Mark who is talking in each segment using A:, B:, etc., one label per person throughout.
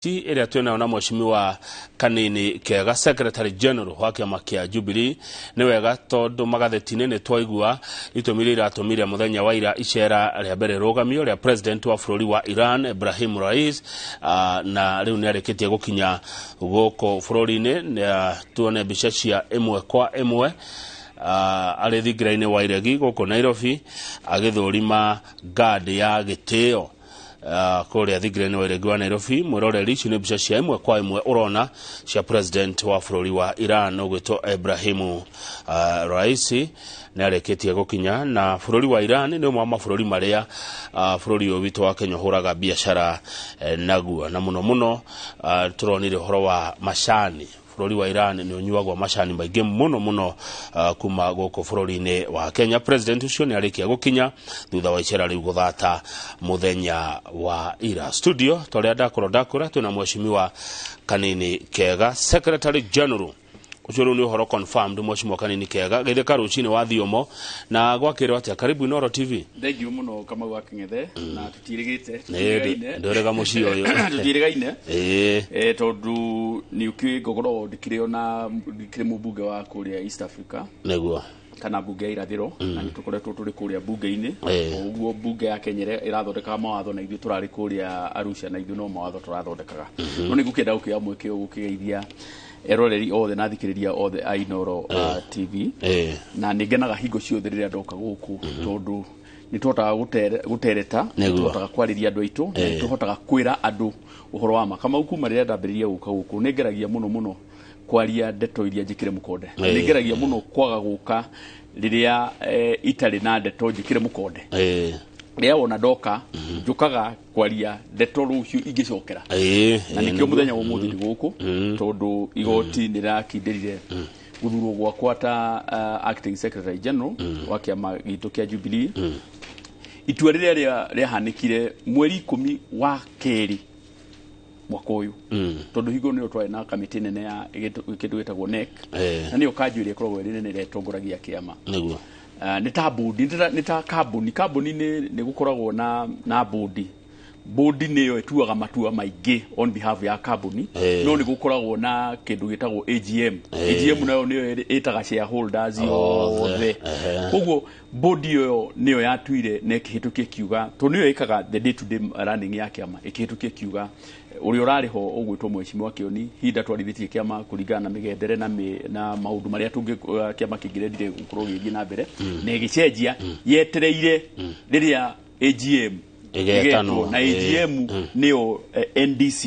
A: Ĩrĩa twĩnayo na Mheshimiwa Kanini Kega, Secretary General wa kĩama kĩa Jubilee. Nĩ wega tondũ magathĩti-inĩ nĩ twaigua itũmi iria iratũmire mũthenya wa ira icera rĩa mbere rũgamio rĩa President wa bũrũri wa Iran, Ibrahim Rais, na rĩu nĩ arĩkĩtie gũkinya gũkũ bũrũri-inĩ. Tuone mbica cia ĩmwe kwa ĩmwe arĩ thingira-inĩ wa Iregi gũkũ Nairobi agĩthũrima guard ya gĩtĩo kũrĩa thingira-inĩ wa Iregi wa Nairobi. Mwĩroreri, ici nĩ mbica cia ĩmwe kwa ĩmwe ũrona cia President wa bũrũri wa Iran ũgwĩtwo Ibrahimu Raisi. Nĩ arĩkĩtie gũkinya, na bũrũri wa Iran nĩ ũmwe wa mabũrũri marĩa bũrũri ũyũ witũ wa Kenya ũhũraga biacara naguo, na mũno mũno tũronire ũhoro wa macani. Bũrũri wa Iran nĩ ũnyuagwo macani maingĩ mũno mũno kuma gũkũ bũrũri-inĩ wa Kenya. President ũcio nĩ arĩkia gũkinya thutha wa icera rĩu gũthata mũthenya wa ira. Studio torĩa ndakorwo ndakũra, twĩna Mheshimiwa Kanini Kega, Secretary General. Ũcio rĩu nĩ ũhoro confirmed. Mheshimiwa Kanini Kega, geithĩka rũcinĩ wa thiomo na gwakĩrwo atĩa. Karibu Inooro TV.
B: Thengiũ mũno, Kamau wa Kĩng'ethe, na tũtirĩgĩte.
A: Ndũrĩga mũciĩ ũyũ.
B: Tũtirĩgaine. Tondũ nĩ ũkĩũĩ ngogorwo ndĩkĩrĩ ona ndĩkĩrĩ mũmbunge wa kũrĩa East Africa kana mbunge ya irathĩro, na nĩ tũkoretwo tũrĩ kũrĩa mbunge-inĩ. O ũguo mbunge ya Kenya ĩrĩa ĩrathondekaga mawatho, na ithuĩ tũrarĩ kũrĩa Arusha na ithuĩ no mawatho tũrathondekaga. No nĩ ngũkĩenda gũkĩoya mweke ũyũ gũkĩgeithia eroreri othe na athikĩrĩria othe a Inooro TV, na nĩ ngenaga hingo ciothe rĩrĩa ndoka gũkũ, tondũ nĩ tũhotaga gũtereta, nĩ tũhotaga kwarĩria andũ aitũ, na nĩ tũhotaga kwĩra andũ ũhoro wa ma. Kamau, kuma rĩrĩa ndambĩrĩria gũka gũkũ, nĩ ngeragia mũno mũno kwaria ndeto iria njĩkĩre mũkonde. Nĩ ngeragia mũno kwaga gũka rĩrĩa itarĩ na ndeto njĩkĩre mũkonde. Rĩrĩa wona ndoka, njũkaga kwaria ndeto rũciũ ingĩcokera, na nĩkĩo mũthenya wa ũmũthĩ ndĩ gũkũ, tondũ igoti nĩ rĩrakindĩrire gũthurwo gwakwa ta acting secretary general wa kĩama gitũ kĩa Jubilee. Itua rĩrĩa rĩahanĩkire mweri 10 wa kerĩ mwaka ũyũ, tondũ hingo nĩyo twarĩ na kamĩtĩ nene ya kĩndũ gĩtagwo NEC, na nĩyo kanjũ ĩrĩa ĩkoragwo ĩrĩ nene ĩrĩa ĩtongoragia kĩama. Nĩ ta bodi, nĩ ta kambuni. Kambuni nĩ gũkoragwo na bodi. Bodi nĩyo ĩtuaga matua maingĩ on behalf ya kambuni. No nĩ gũkoragwo na kĩndũ gĩtagwo AGM. AGM nayo nĩyo ĩtaga shareholders
A: othe.
B: Othe. Koguo bodi ĩyo nĩyo yatuire na ĩkĩhĩtũkia kiuga, tondũ nĩyo ĩkaga the day to day running ya kĩama, ĩkĩhĩtũkia kiuga ũrĩa ũrarĩ ho ũgwĩtwo Mheshimiwa Kĩoni hinda twarithĩtie kĩama kũringana na mĩgendere na maũndũ marĩa tũngĩ kĩama kĩngĩrendire gũkorwo gĩgĩthiĩ na mbere, na ĩgĩcenjia yetereire rĩrĩa AGM
A: ĩgetanwo.
B: Ĩgetwo, na AGM nĩyo NDC,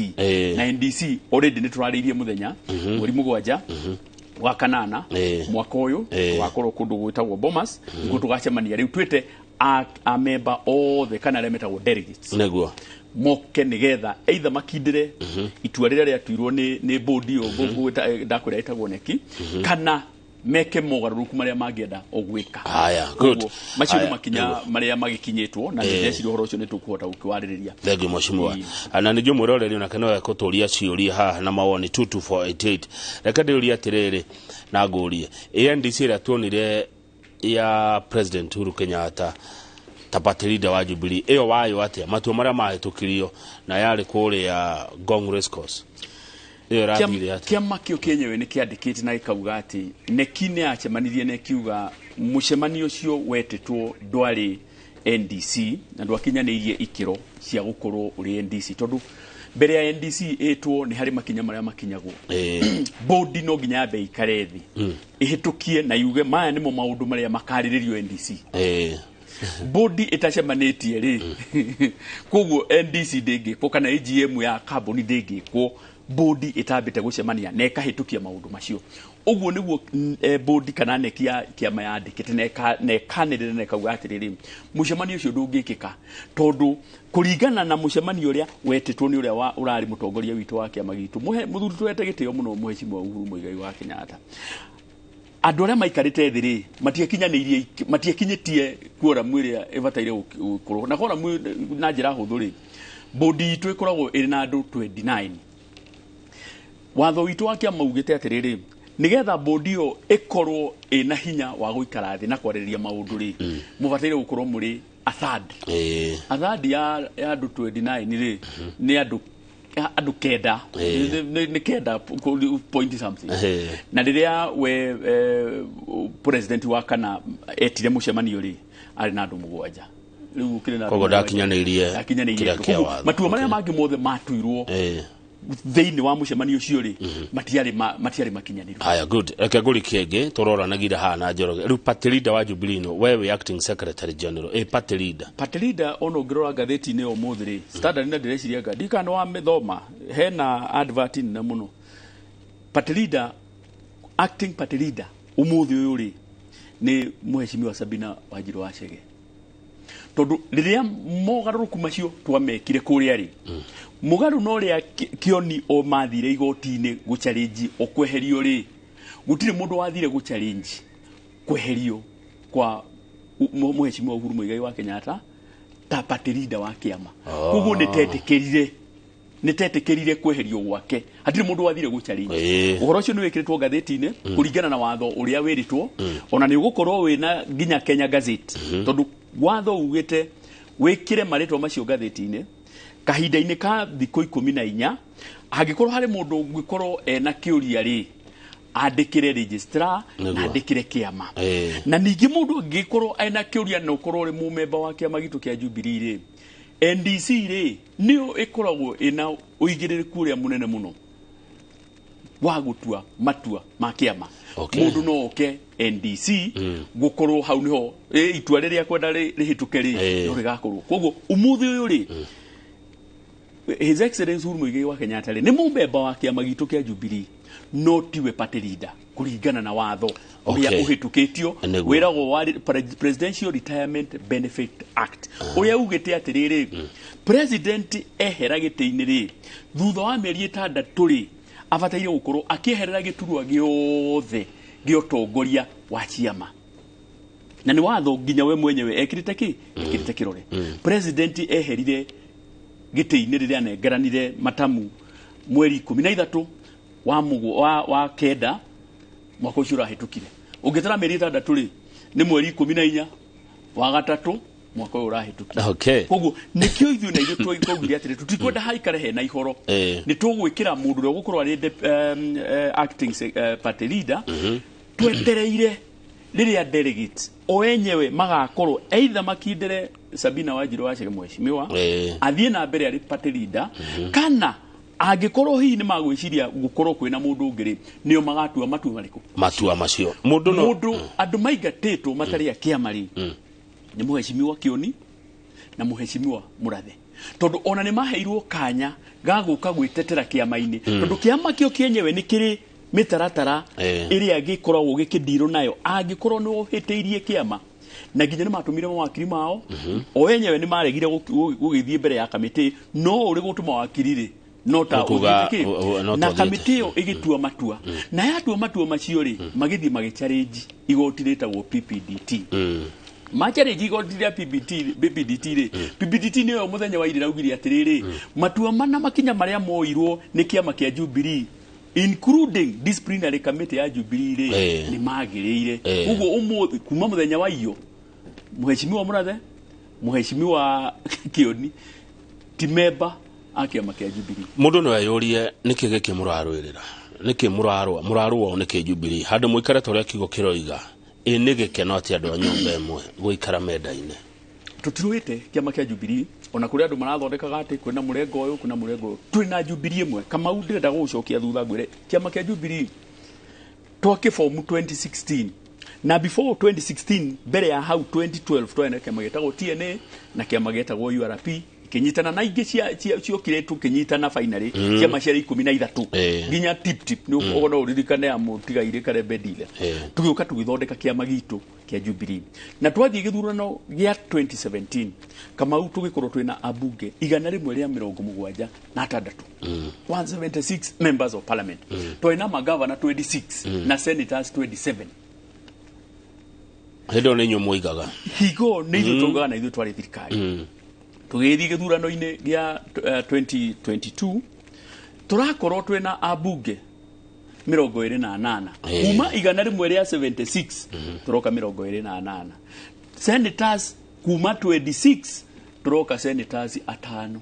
B: na NDC already nĩ tũrarĩirie mũthenya mweri 7 wa kanana mwaka ũyũ, tũgakorwo kũndũ gwĩtagwo Bomas, nĩkuo tũgacemania. Rĩu twĩte a member othe kana arĩa metagwo delegates moke nĩgetha either makindĩre itua rĩrĩa rĩatuirwo nĩ bodi ĩyo ndakwĩra ĩtagwo NEC, kana meke mogarũrũku marĩa mangĩenda o gwĩka.
A: Haya, good.
B: Koguo, macio nĩ
A: Haya,
B: makinya marĩa magĩkinyĩtwo, na ndĩreciria ũhoro ũcio nĩ tũkũhota gũkĩwarĩrĩria.
A: Thank you, mheshimiwa. Na ningĩ mwĩroreri onake no ekũtũria ciũria haha na mawoni 22488. Reke ndĩũrie atĩrĩrĩ na ngũrie, ANDC ĩrĩa tuonire ya President Uhuru Kenyatta ta party leader wa Jubilee, ĩyo wayo atĩa matua marĩa mahĩtũkirio na yarĩ kũrĩa Ngong Race Course, ĩyo ĩrathire atĩa?
B: Kĩama kĩo kĩenyewe nĩ kĩandĩkĩte na gĩkauga atĩ NEC nĩ yacemanirie na ĩkiuga mũcemanio ũcio wetĩtwo ndwarĩ NDC na ndwakinyanĩirie ikĩro cia gũkorwo ũrĩ NDC, tondũ mbere ya NDC ĩtwo nĩ harĩ makinya marĩa makinyagwo. Bodi no nginya yambe ikare thĩ, ĩhĩtũkie na yuge maya nĩmo maũndũ marĩa makarĩrĩrio NDC. Bodi ĩtacemanĩtie rĩ, koguo NDC ndĩngĩkwo kana AGM ya kambuni ndĩngĩkwo bodi ĩtambĩte gũcemania na ĩkahĩtũkia maũndũ macio. Ũguo nĩguo bodi kana NEC ya kĩama yandĩkĩte na ĩkanĩrĩra na ĩkauga atĩrĩrĩ, mũcemanio ũcio ndũngĩkĩka, tondũ kũringana na mũcemanio ũrĩa wetĩtwo nĩ ũrĩa ũrarĩ mũtongoria witũ wa kĩama gitũ, mũthuri twete gĩtĩo mũno, Mheshimiwa Uhuru Muigai wa Kenyatta, andũ arĩa maikarĩte thĩ rĩ, matiakinyanĩirie, matiakinyĩtie quorum ĩrĩa ĩbataire gũkorwo na quorum. Na njĩra hũthũ rĩ, bodi itũ ĩkoragwo ĩrĩ na andũ 29. Watho witũ wa kĩama ugĩte atĩrĩrĩ, nĩgetha bodi ĩyo ĩkorwo ĩna hinya wa gũikara thĩ na kwarĩrĩria maũndũ rĩ, mũbataire gũkorwo mũrĩ a third. A third ya andũ 29 rĩ, nĩ andũ andũ kenda, nĩ kenda point something. Na rĩrĩa we president wa kana etire mũcemanio rĩ, arĩ na andũ 7. Rĩu ũkĩrĩ na
A: Koguo ndakinyanĩirie
B: ndakinyanĩirie
A: kĩrĩa kĩa watho.
B: Matua marĩa mangĩ mothe matuirwo thĩinĩ wa mũcemanio ũcio rĩ, matiarĩ makinyanĩru.
A: Haya, good. Reke ngũrikie ĩngĩ tũroranagira haha na Njoroge. Rĩu party leader wa Jubilee no, we wĩ acting secretary general. Party leader.
B: Party leader ona ũngĩrora ngathĩti-inĩ ũmũthĩ rĩ, Standard na ndĩreciria nga ndikana nĩ wamĩthoma, hena advert nene mũno. Party leader, acting party leader ũmũthĩ ũyũ rĩ, nĩ Mheshimiwa Sabina Wanjiru wa Chege. Tondũ rĩrĩa mogarũrũku macio twamekire kũrĩa rĩ, mũgarũ no rĩa Kĩoni o mathire igoti-inĩ gũchallenge o kweherio rĩ, gũtirĩ mũndũ wathire gũchallenge kweherio kwa Mheshimiwa Uhuru Muigai wa Kenyatta ta party leader wa kĩama. Koguo nĩtetĩkĩrire kweherio gwake, hatirĩ mũndũ wathire gũchallenge. Ũhoro ũcio nĩ wĩkĩrĩtwo ngathĩti-inĩ kũringana na watho ũrĩa wĩrĩtwo, ona nĩ ũgũkorwo wĩna nginya Kenya Gazette, tondũ watho ugĩte wĩkĩre marĩtwa macio ngathĩti-inĩ kahinda-inĩ ka thikũ 14. Angĩkorwo harĩ mũndũ ũngĩkorwo ena kĩũria rĩ, andĩkĩre registrar na andĩkĩre kĩama. Na ningĩ mũndũ angĩkorwo ena kĩũria na ũkorwo ũrĩ mũmemba wa kĩama gitũ kĩa Jubilee rĩ, NDC rĩ nĩyo ĩkoragwo ĩna ũigĩrĩrĩku ũrĩa mũnene mũno wa gũtua matua ma kĩama. Mũndũ no oke NDC gũkorwo hau nĩho itua rĩrĩa kwenda rĩhĩtũke rĩ, no rĩgakorwo. Koguo ũmũthĩ ũyũ rĩ, His Excellency Uhuru Muigai wa Kenyatta rĩ nĩ mũmemba wa kĩama gitũ kĩa Jubilee, no tiwe party leader kũringana na watho ũrĩa ũhĩtũkĩtio wĩragwo wa Presidential Retirement Benefit Act, ũrĩa ugĩte atĩrĩrĩ, president ehera gĩtĩ-inĩ rĩ, thutha wa mĩeri 6 rĩ, abataire gũkorwo akĩeherera gĩturwa gĩothe gĩa ũtongoria wa ciama. Na nĩ watho nginya we mwenyewe ekĩrĩte kĩ? Ekĩrĩte kĩrore. President eherire gĩtĩ-inĩ rĩrĩa anengeranire matamu mweri 13 wa 9 mwaka ũcio ũrahĩtũkire. Ũngĩtara mĩeri 6 rĩ, nĩ mweri 14 wa 3 mwaka ũyũ ũrahĩtũkire. Koguo nĩkĩo ithuĩ na ithuĩ twaugire atĩrĩ, tũtikwenda haikare hena ihoro. Nĩ tũgwĩkĩra mũndũ ũrĩa ũgũkorwo arĩ acting party leader, twetereire rĩrĩa delegates o enyewe magakorwo either makindĩre Sabina Wanjiru wa Chege mheshimiwa athiĩ na mbere arĩ party leader, kana angĩkorwo hihi nĩ magwĩciria gũkorwo kwĩna mũndũ ũngĩ rĩ, nĩo magatua matua marĩkũ?
A: Matua macio.
B: Mũndũ andũ maingatĩtwo matarĩ a kĩama rĩ, nĩ Mheshimiwa Kĩoni na Mheshimiwa Mũrathe, tondũ ona nĩ maheirwo kanya ga gũka gwĩtetera kĩama-inĩ, tondũ kĩama kĩo kĩenyewe nĩ kĩrĩ mĩtaratara ĩrĩa gĩkoragwo gĩkĩndirwo nayo angĩkorwo nĩ ũhĩtĩirie kĩama. Na nginya nĩ matũmire mawakiri mao, o enyewe nĩ maregire gũgĩthiĩ mbere ya kamĩtĩ, no ũrĩ gũtũma wakiri rĩ, no ta ũthiĩte na kamĩtĩ ĩyo ĩgĩtua matua, na yatua matua macio rĩ, magĩthiĩ magĩchallenge igoti rĩtagwo PPDT. Machallenge igoti rĩa PPDT rĩ, PPDT nĩyo mũthenya wa irĩra ugire atĩrĩrĩ, matua mana makinya marĩa moirwo nĩ kĩama kĩa Jubilee, including disciplinary committee ya Jubilee rĩ, nĩ magĩrĩire. Koguo ũmũthĩ kuma mũthenya wa iyo, Mheshimiwa Mũrathe, Mheshimiwa Kĩoni ti memba a kĩama kĩa Jubilee.
A: Mũndũ no eyũrie nĩkĩ gĩkĩ mũrarũĩrĩra, nĩkĩ mũrarũa, mũrarũa nĩkĩ Jubilee, handũ mũikare ta ũrĩa kiugo kĩroiga, ĩ nĩ gĩkeno atĩ andũ a nyũmba ĩmwe gũikara mendaine.
B: Tũtirũĩte kĩama kĩa Jubilee, ona kũrĩ andũ marathondekaga atĩ kwĩna mũrengo ũyũ, kwĩna mũrengo ũyũ. Twĩna Jubilee ĩmwe. Kamau ndĩrenda gũgũcokia thutha ngwĩre kĩama kĩa Jubilee twakĩbomu 2016, na before 2016 mbere ya hau 2012 twarĩ na kĩama gĩtagwo TNA na kĩama gĩtagwo URP kinyitana na ingĩ ciokire tũkĩnyitana finally ciama ciarĩ 13 nginya tip tip nĩ ũguo no ũririkane ya mũtigairĩ Karembe Ndile. Tũgĩũka tũgĩthondeka kĩama gitũ kĩa Jubilee, na twathiĩ gĩthurano gĩa 2017 Kamau tũgĩkorwo twĩna ambunge 176, 176 members of parliament, twarĩ na magavana 26 na senators 27.
A: Hĩndĩ ĩyo nĩ inyuĩ mwoigaga
B: higo nĩ ithuĩ twaugaga na ithuĩ twarĩ thirikari. Tũgĩthiĩ gĩthurano-inĩ gĩa 2022 tũrakorwo twĩna ambunge 28 kuma 176 tũroka 28, senators kuma 26 tũroka senators 5,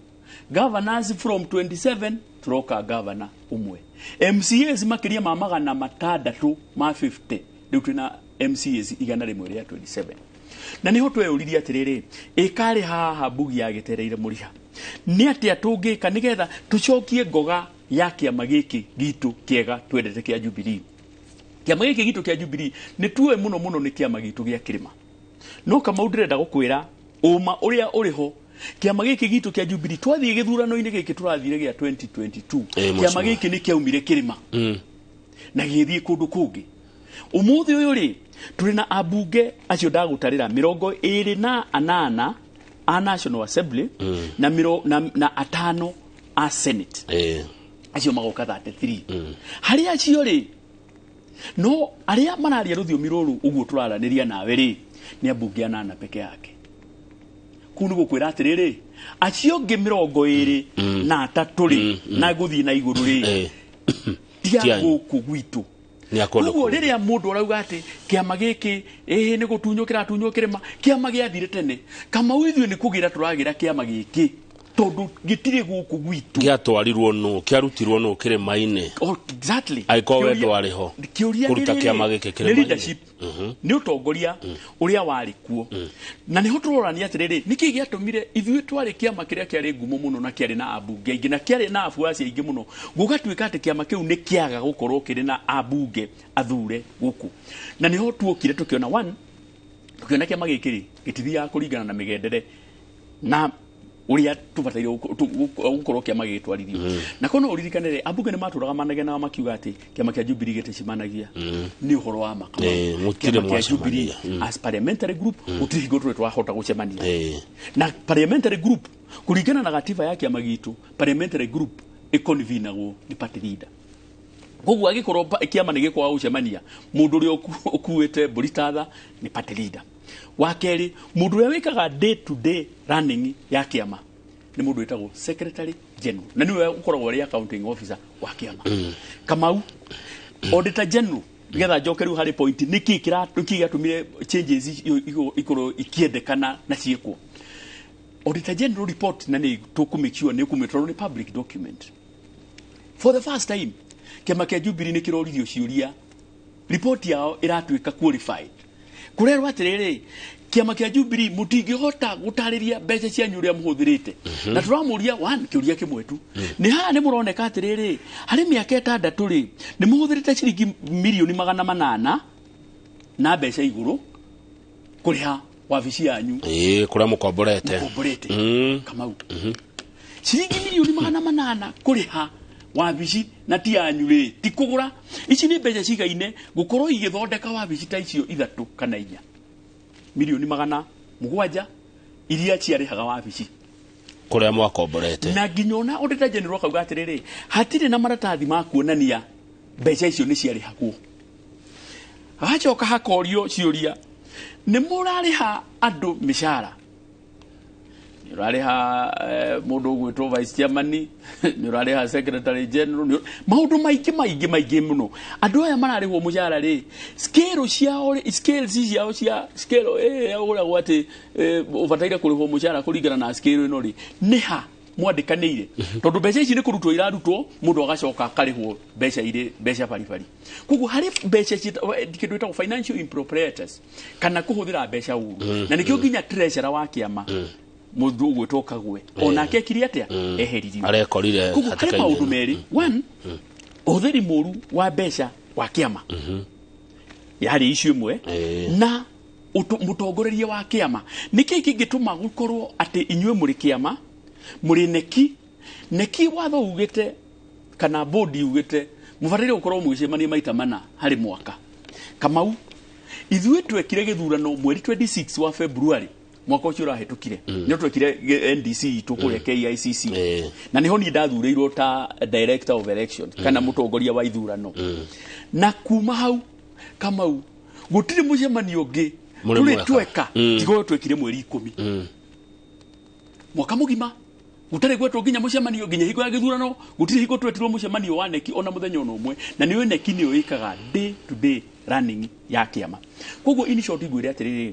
B: Governors from 27 turoka governor ũmwe. MCAs makĩria ma 650 rĩu twĩna MCAs 127. Na niho tweyũririe atĩrĩrĩ, ĩkarĩ haha Mbugi ya gĩtereire mũriha, nĩ atĩa tũngĩka nĩgetha tũcokie ngoga ya kĩama gĩkĩ gitũ kĩega twendete kĩa Jubilee. Kĩama gĩkĩ gitũ kĩa Jubilee nĩ tuoĩ mũno mũno nĩ kĩama gitũ gĩa kĩrĩma. No Kamau ndĩrenda gũkwĩra ũma ũrĩa ũrĩ ho, kĩama gĩkĩ gitũ kĩa Jubilee twathiĩ gĩthurano-inĩ gĩkĩ tũrathire gĩa 2022, kĩama gĩkĩ nĩ kĩaumire kĩrĩma na gĩgĩthiĩ kũndũ kũngĩ. Ũmũthĩ ũyũ rĩ, tũrĩ na ambunge acio ndagũtarĩra 28 a National Assembly na na 5 a Senate. Acio magoka 33. Harĩ acio rĩ, no arĩa mararia rũthiomi rũrũ ũguo tũraranĩria nawe rĩ, nĩ ambunge 8 peke yake. Kũu nĩ gũkwĩra atĩrĩrĩ, acio angĩ 23 rĩ, na ngũthiĩ na igũrũ rĩ, tia gũkũ gwitũ. Koguo rĩrĩa mũndũ arauga atĩ kĩama gĩkĩ ĩĩ nĩ gũtunywo kĩratunywo kĩrĩma, kĩama gĩathire tene. Kamau ithuĩ nĩ kũgĩra tũragĩra kĩama gĩkĩ tondũ gĩtirĩ gũkũ gwitũ.
A: Gĩatwarirwo nũ, kĩarutirwo nũ kĩrĩma-inĩ.
B: Oh, exactly.
A: Angĩkorwo we ndwarĩ ho kũruta kĩama gĩkĩ kĩrĩma-inĩ.
B: Leadership nĩ ũtongoria ũrĩa warĩ kuo. Na nĩho tũrorania atĩrĩrĩ, nĩkĩ gĩatũmire ithuĩ twarĩ kĩama kĩrĩa kĩarĩ ngumo mũno na kĩarĩ na ambunge aingĩ na kĩarĩ na abuaci aingĩ mũno, gũgatuĩka atĩ kĩama kĩu nĩ kĩaga gũkorwo kĩrĩ na ambunge athure gũkũ. Na nĩho tuokire tũkĩona one, tũkĩona kĩama gĩkĩ rĩ gĩtithiaga kũringana na mĩgendere na ũrĩa tũbataire gũkorwo kĩama gĩgĩtwarithio. Na kono ũririkane rĩ, ambunge nĩ matũraga manegenaga makiuga atĩ kĩama kĩa Jubilee gĩticemanagia. Nĩ ũhoro wa ma.
A: Kĩama
B: kĩa Jubilee as parliamentary group gũtirĩ hingo tũrĩ twahota gũcemania. Na parliamentary group kũringana na gatiba ya kĩama gitũ, parliamentary group ĩconvenagwo nĩ party leader. Koguo angĩkorwo kĩama nĩ gĩkwaga gũcemania, mũndũ ũrĩa ũkuĩte mbũri tatha nĩ party leader. Wa kerĩ, mũndũ ũrĩa wĩkaga day to day running ya kĩama nĩ mũndũ wĩtagwo secretary general, na nĩwe ũkoragwo arĩ accounting officer wa kĩama. Kamau, auditor general, nĩgetha njoke rĩu harĩ point nĩkĩ gĩatũmire changes ikorwo ikĩendekana na ciĩkwo. Auditor general report na nĩ tũkũ sure nĩ ũkũmĩ tondũ nĩ public document. For the first time kĩama kĩa Jubilee nĩ kĩroririo ciũria, report yao ĩratuĩka qualified. Kũrerwo atĩrĩrĩ, kĩama kĩa Jubilee mũtingĩhota gũtarĩria mbeca cianyu ũrĩa mũhũthĩrĩte. Na tũramũria one kĩũria kĩmwe tu. Nĩ haha nĩ mũroneka atĩrĩrĩ, harĩ mĩaka 6 rĩ, nĩ mũhũthĩrĩte ciringi mirioni 800 na mbeca igũrũ kũrĩha wabici yanyu.
A: Kũrĩa mũkomborete.
B: Kamau. Ciringi mirioni 800 kũrĩha wabici na ti yanyu rĩ, ti kũgũra. Ici nĩ mbeca cigaine gũkorwo igĩthondeka wabici ta icio 3 kana 4. Mirioni 700 iria ciarĩhaga wabici
A: kũrĩa mwakomborete.
B: Na nginya ona auditor general akauga atĩrĩrĩ, hatirĩ na maratathi ma kuonania mbeca icio nĩ ciarĩhagwo. Hagacoka hakorio ciũria, nĩ mũrarĩha andũ mĩcara? Nĩ ũrarĩha mũndũ ũgwĩtwo vice chairman, nĩ ũrarĩha secretary general, maũndũ maingĩ maingĩ maingĩ mũno. Andũ aya mararĩhwo mũcara rĩ, scale ciao rĩ, scales ciao cia scale ũragwo atĩ ũbataire kũrĩhwo mũcara kũringana na scale ĩno rĩ, nĩ ha mwandĩkanĩire? Tondũ mbeca ici nĩ kũrutwo irarutwo, mũndũ agacoka akarĩhwo mbeca irĩ mbeca baribari. Koguo harĩ mbeca kĩndũ gĩtagwo financial improprieties kana kũhũthĩra mbeca ũru. Na nĩkĩo nginya treasurer wa kĩama mũndũ ũgwĩtwo Kagwe onake ekire atĩa? Eheririo.
A: Arekorire.
B: Koguo harĩ maũndũ merĩ. One, ũhũthĩri mũru wa mbeca wa kĩama yarĩ issue ĩmwe, na mũtongoreria wa kĩama. Nĩkĩ kĩngĩtũma gũkorwo atĩ inyuĩ mũrĩ kĩama, mũrĩ neki, neki watho ugĩte kana bodi ugĩte mũbataire gũkorwo mũgĩcemania maita 4 harĩ mwaka. Kamau, ithuĩ twekire gĩthurano mweri 26 wa February mwaka ũcio ũrahĩtũkire. Nĩ twekire NDC itũ kũrĩa KICC. Na nĩho niĩ ndathurĩirwo ta director of election kana mũtongoria wa ithurano. Na kuma hau Kamau gũtirĩ mũcemanio ũngĩ tũrĩ tweka tiga ũyũ twekire mweri 10. Mwaka mũgima gũtarĩ gwetwo nginya mũcemanio nginya hingo ya gĩthurano gũtirĩ hingo twetirwo mũcemanio wa neki ona mũthenya ona ũmwe. Na nĩũĩ neki nĩyo ĩkaga day to day running ya kĩama. Koguo in short ngwĩre atĩrĩrĩ,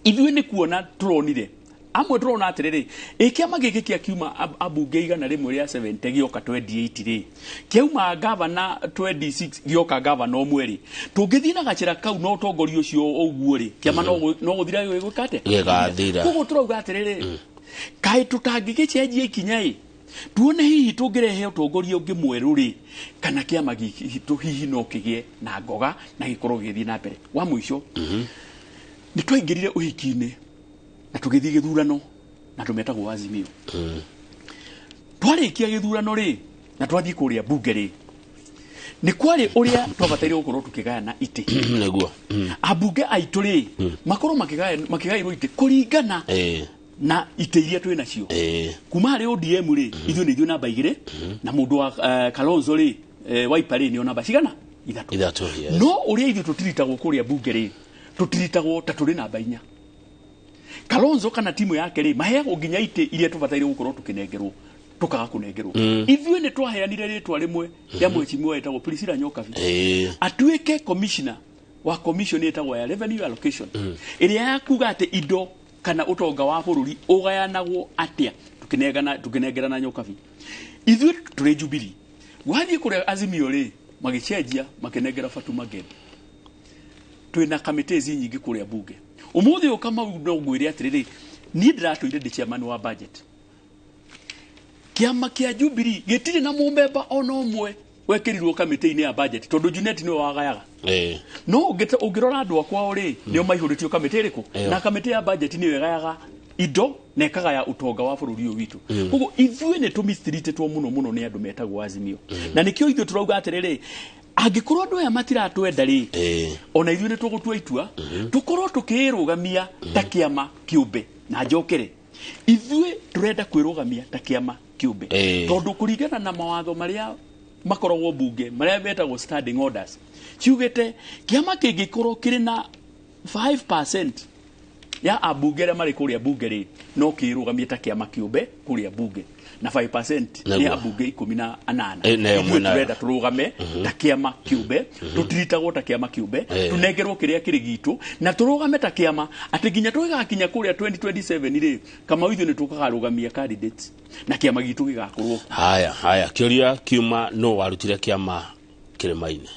B: ithuĩ nĩ kuona tũronire Amwe tũrona atĩrĩrĩ, ĩ kĩama gĩkĩ kĩa kiuma ambunge 170 gĩoka 28 rĩ, kĩauma gavana 26 gĩoka gavana ũmwe rĩ, tũngĩthiĩ na gacĩra kau na ũtongoria ũcio ũguo rĩ, kĩama no gũthira gĩgwĩka atĩa?
A: Gĩgathira.
B: Koguo tũrauga atĩrĩrĩ, kaĩ tũtangĩgĩcenjia ikinya ĩ, tuone hihi tũngĩrehe ũtongoria ũngĩ mwerũ rĩ, kana kĩama gitũ hihi no kĩgĩe na ngoga na gĩkorwo gĩgĩthiĩ na mbere. Wa mũico, nĩ twaingĩrire ũhiki-inĩ na tũgĩthiĩ gĩthurano na andũ metagwo Azimio. Twarĩkia gĩthurano rĩ, na twathiĩ kũrĩa bunge rĩ, nĩ kwarĩ ũrĩa twabataire gũkorwo tũkĩgayana itĩ.
A: Nĩguo.
B: Ambunge aitũ rĩ, makorwo makĩgaĩrwo itĩ kũringana na itĩ iria twĩ nacio. Kuma harĩ ODM rĩ, ithuĩ nĩ ithuĩ namba 2, na mũndũ wa Kalonzo rĩ, Wiper rĩ, nĩo namba cigana? Ithatũ.
A: Yes.
B: No ũrĩa ithuĩ tũtiritagwo kũrĩa bunge rĩ, tũtiritagwo ta tũrĩ namba 4. Kalonzo kana timu yake rĩ, maheagwo nginya itĩ iria tũbataire gũkorwo tũkĩnengerwo, tũkaga kũnengerwo. Ithuĩ nĩ twaheanire rĩtwa rĩmwe rĩa mheshimiwa wetagwo Priscilla Nyokabi. Atuĩke commissioner wa commission ĩtagwo ya revenue allocation. Ĩrĩa ya kuga atĩ indo kana ũtonga wa bũrũri ũgayanagwo atĩa, tũkĩnengerana Nyokabi. Ithuĩ tũrĩ Jubilee. Wathiĩ kũrĩa Azimio rĩ, magĩcenjia makĩnengera Fatuma Gedi. Twĩna committees nyingĩ kũrĩa bunge. Ũmũthĩ ũyũ Kamau no ngwĩre atĩrĩrĩ, niĩ ndĩratũire ndĩ chairman wa budget. Kĩama kĩa Jubilee gĩtirĩ na mũmemba ona ũmwe wekĩrirwo kamĩtĩ-inĩ ya budget tondũ Junet nĩwe wagayaga. No ũngĩrora andũ akwa rĩ, nĩo maihũrĩtio kamĩtĩ ĩrĩkũ? Na kamĩtĩ ya budget nĩyo ĩgayaga indo na ĩkagaya ũtonga wa bũrũri ũyũ witũ. Koguo ithuĩ nĩ tũmistreatetwo mũno mũno nĩ andũ metagwo Azimio. Na nĩkĩo ithuĩ tũrauga atĩrĩrĩ, angĩkorwo andũ aya matiratwenda rĩ, ona ithuĩ nĩ tũgũtua itua, tũkorwo tũkĩĩrũgamia ta kĩama kĩũmbe. Na njokere, ithuĩ tũrenda kwĩrũgamia ta kĩama kĩũmbe. Tondũ kũringana na mawatho marĩa makoragwo bunge, marĩa metagwo standing orders, ciugĩte kĩama kĩngĩkorwo kĩrĩ na 5% ya ambunge arĩa marĩ kũrĩa bunge rĩ, no kĩrũgamie ta kĩama kĩũmbe kũrĩa bunge. Na 5% nĩ ambunge 18. Ithuĩ tũrenda tũrũgame ta kĩama kĩũmbe, tũtiritagwo ta kĩama kĩũmbe, tũnengerwo kĩrĩa kĩrĩ gitũ, na tũrũgame ta kĩama atĩ nginya tũgĩgakinya kũrĩa 2027 rĩ, Kamau ithuĩ nĩ tũkagarũgamia candidates na kĩama gitũ gĩgakorwo.
A: Haya, kĩũria kiuma, no warutire kĩama kĩrĩma-inĩ?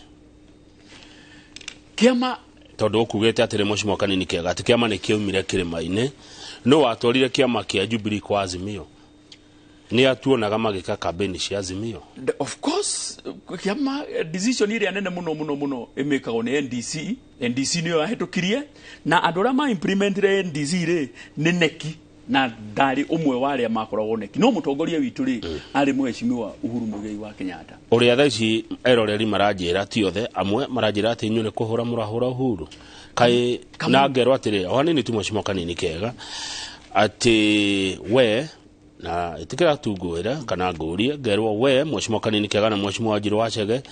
B: Kĩama
A: tondũ ũkugĩte atĩrĩ mheshimiwa Kanini Kega atĩ kĩama nĩ kĩaumire kĩrĩma-inĩ, no watwarire kĩama kĩa Jubilee kwa Azimio? Nĩ atuonaga magĩka campaign cia Azimio?
B: Of course, kĩama decision ĩrĩa nene mũno mũno mũno ĩmĩkagwo nĩ NDC. NDC nĩyo yahĩtũkirie, na andũ arĩa ma implementire NDC rĩ nĩ NEC, na ndarĩ ũmwe wa arĩa makoragwo NEC. No mũtongoria witũ rĩ, arĩ mheshimiwa Uhuru Muigai wa Kenyatta.
A: Ũrĩa thaa ici eroreri maranjĩra, ti othe, amwe maranjĩra atĩ inyuĩ nĩ kũhũra mũrahũra Uhuru. Kaĩ na ngerwo atĩrĩ, o hanini tu mheshimiwa Kanini Kega, atĩ we na ĩtĩkĩra tu ngwĩre kana ngũrie, ngerwo we mheshimiwa Kanini Kega na mheshimiwa Wanjiru wa Chege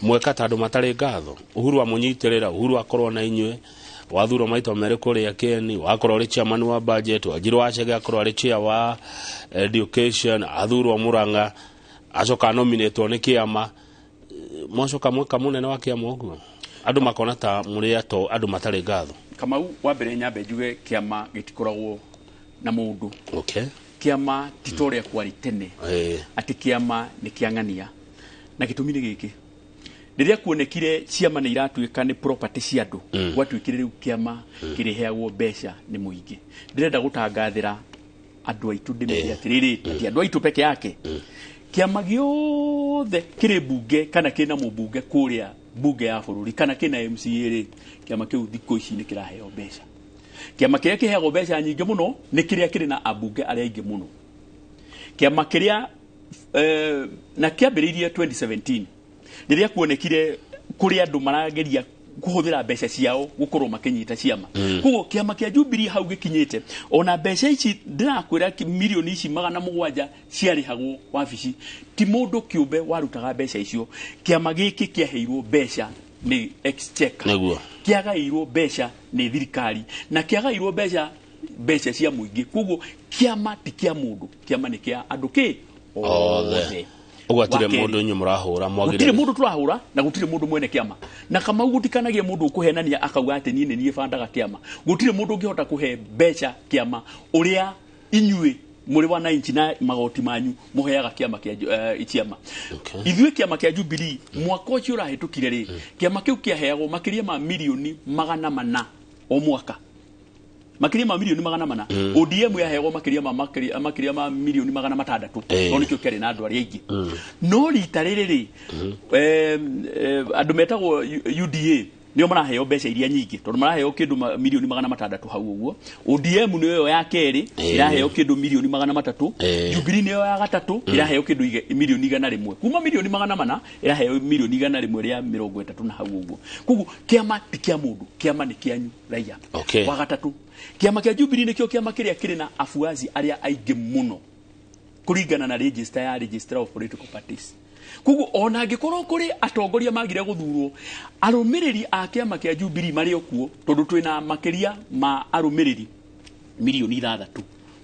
A: mweka ta andũ matarĩ ngatho. Uhuru amũnyitĩrĩra, Uhuru akorwo na inyuĩ, wathurwo maita merĩ kũrĩa Keni, wakorwo ũrĩ chairman wa budget, Wanjiru wa Chege akorwo arĩ chair wa education, athurwo Murang'a, acoka nominatwo nĩ kĩama, mwacoka mweka mũnene wa kĩama ũguo, andũ makona ta mũrĩ ato andũ matarĩ ngatho.
B: Kamau, wa mbere nyambe njuge kĩama gĩtikoragwo na mũndũ. Kĩama ti ta ũrĩa kwarĩ tene. Atĩ kĩama nĩ kĩang'ania. Na gĩtũmi nĩ gĩkĩ, rĩrĩa kuonekire ciama nĩ iratuĩka nĩ property cia andũ, gwatuĩkire rĩu kĩama kĩrĩheagwo mbeca nĩ mũingĩ. Ndĩrenda gũtangathĩra andũ aitũ ndĩmere atĩrĩrĩ, atĩ andũ aitũ peke yake, kĩama gĩothe kĩrĩ bunge kana kĩna mũmbunge kũrĩa bunge ya bũrũri kana kĩna MCA rĩ, kĩama kĩu thikũ ici nĩ kĩraheo mbeca. Kĩama kĩrĩa kĩheagwo mbeca nyingĩ mũno nĩ kĩrĩa kĩrĩ na ambunge arĩa aingĩ mũno. Kĩama kĩrĩa na kĩambĩrĩirie 2017 rĩrĩa kuonekire kũrĩ andũ marageria kũhũthĩra mbeca ciao gũkorwo makĩnyita ciama. Koguo kĩama kĩa Jubilee hau gĩkinyĩte, ona mbeca ici ndĩrakwĩra milioni ici 700 ciarĩhagwo wabici, ti mũndũ kĩũmbe warutaga mbeca icio. Kĩama gĩkĩ kĩaheirwo mbeca nĩ exchequer. Kĩagaĩirwo mbeca nĩ thirikari, na kĩagaĩirwo mbeca cia mũingĩ. Koguo kĩama ti kĩa mũndũ, kĩama nĩ kĩa andũ kĩ?
A: Othe. Ũguo hatirĩ mũndũ inyuĩ mũrahũra
B: mwagĩrĩire. Gũtirĩ mũndũ tũrahũra na gũtirĩ mũndũ mwene kĩama. Na Kamau gũtikanagie mũndũ ũkũhenania akauga atĩ niĩ nĩ niĩ bandaga kĩama. Gũtirĩ mũndũ ũngĩhota kũhe mbeca kĩama ũrĩa inyuĩ mũrĩ wananchi na magoti manyu mũheaga kĩama kĩa ciama. Ithuĩ kĩama kĩa Jubilee mwaka ũcio ũrahĩtũkire rĩ, kĩama kĩu kĩaheagwo makĩria ma mirioni 400 o mwaka. Makĩria ma mirioni 400. ODM yaheagwo makĩria ma makĩria ma mirioni 600. Tondũ nĩkĩo kĩarĩ na andũ arĩa aingĩ. No rita rĩrĩ rĩ, andũ metagwo UDA nĩo maraheo mbeca iria nyingĩ tondũ maraheo kĩndũ mirioni 600 hau ũguo. ODM nĩyo ya kerĩ ĩraheo kĩndũ mirioni 300. Jubilee nĩyo ya gatatũ ĩraheo kĩndũ mirioni 100. Kuma mirioni 400 ĩraheo mirioni 130 na hau ũguo. Koguo kĩama ti kĩa mũndũ, kĩama nĩ kĩanyu raia. Wa gatatũ, kĩama kĩa Jubilee nĩkĩo kĩama kĩrĩa kĩrĩ na afuasi arĩa aingĩ mũno kũringana na register ya Registrar of Political Parties. Koguo ona angĩkorwo kũrĩ atongoria magire gũthurwo, arũmĩrĩri a kĩama kĩa Jubilee marĩ o kuo tondũ twĩna makĩria ma arũmĩrĩri mirioni 6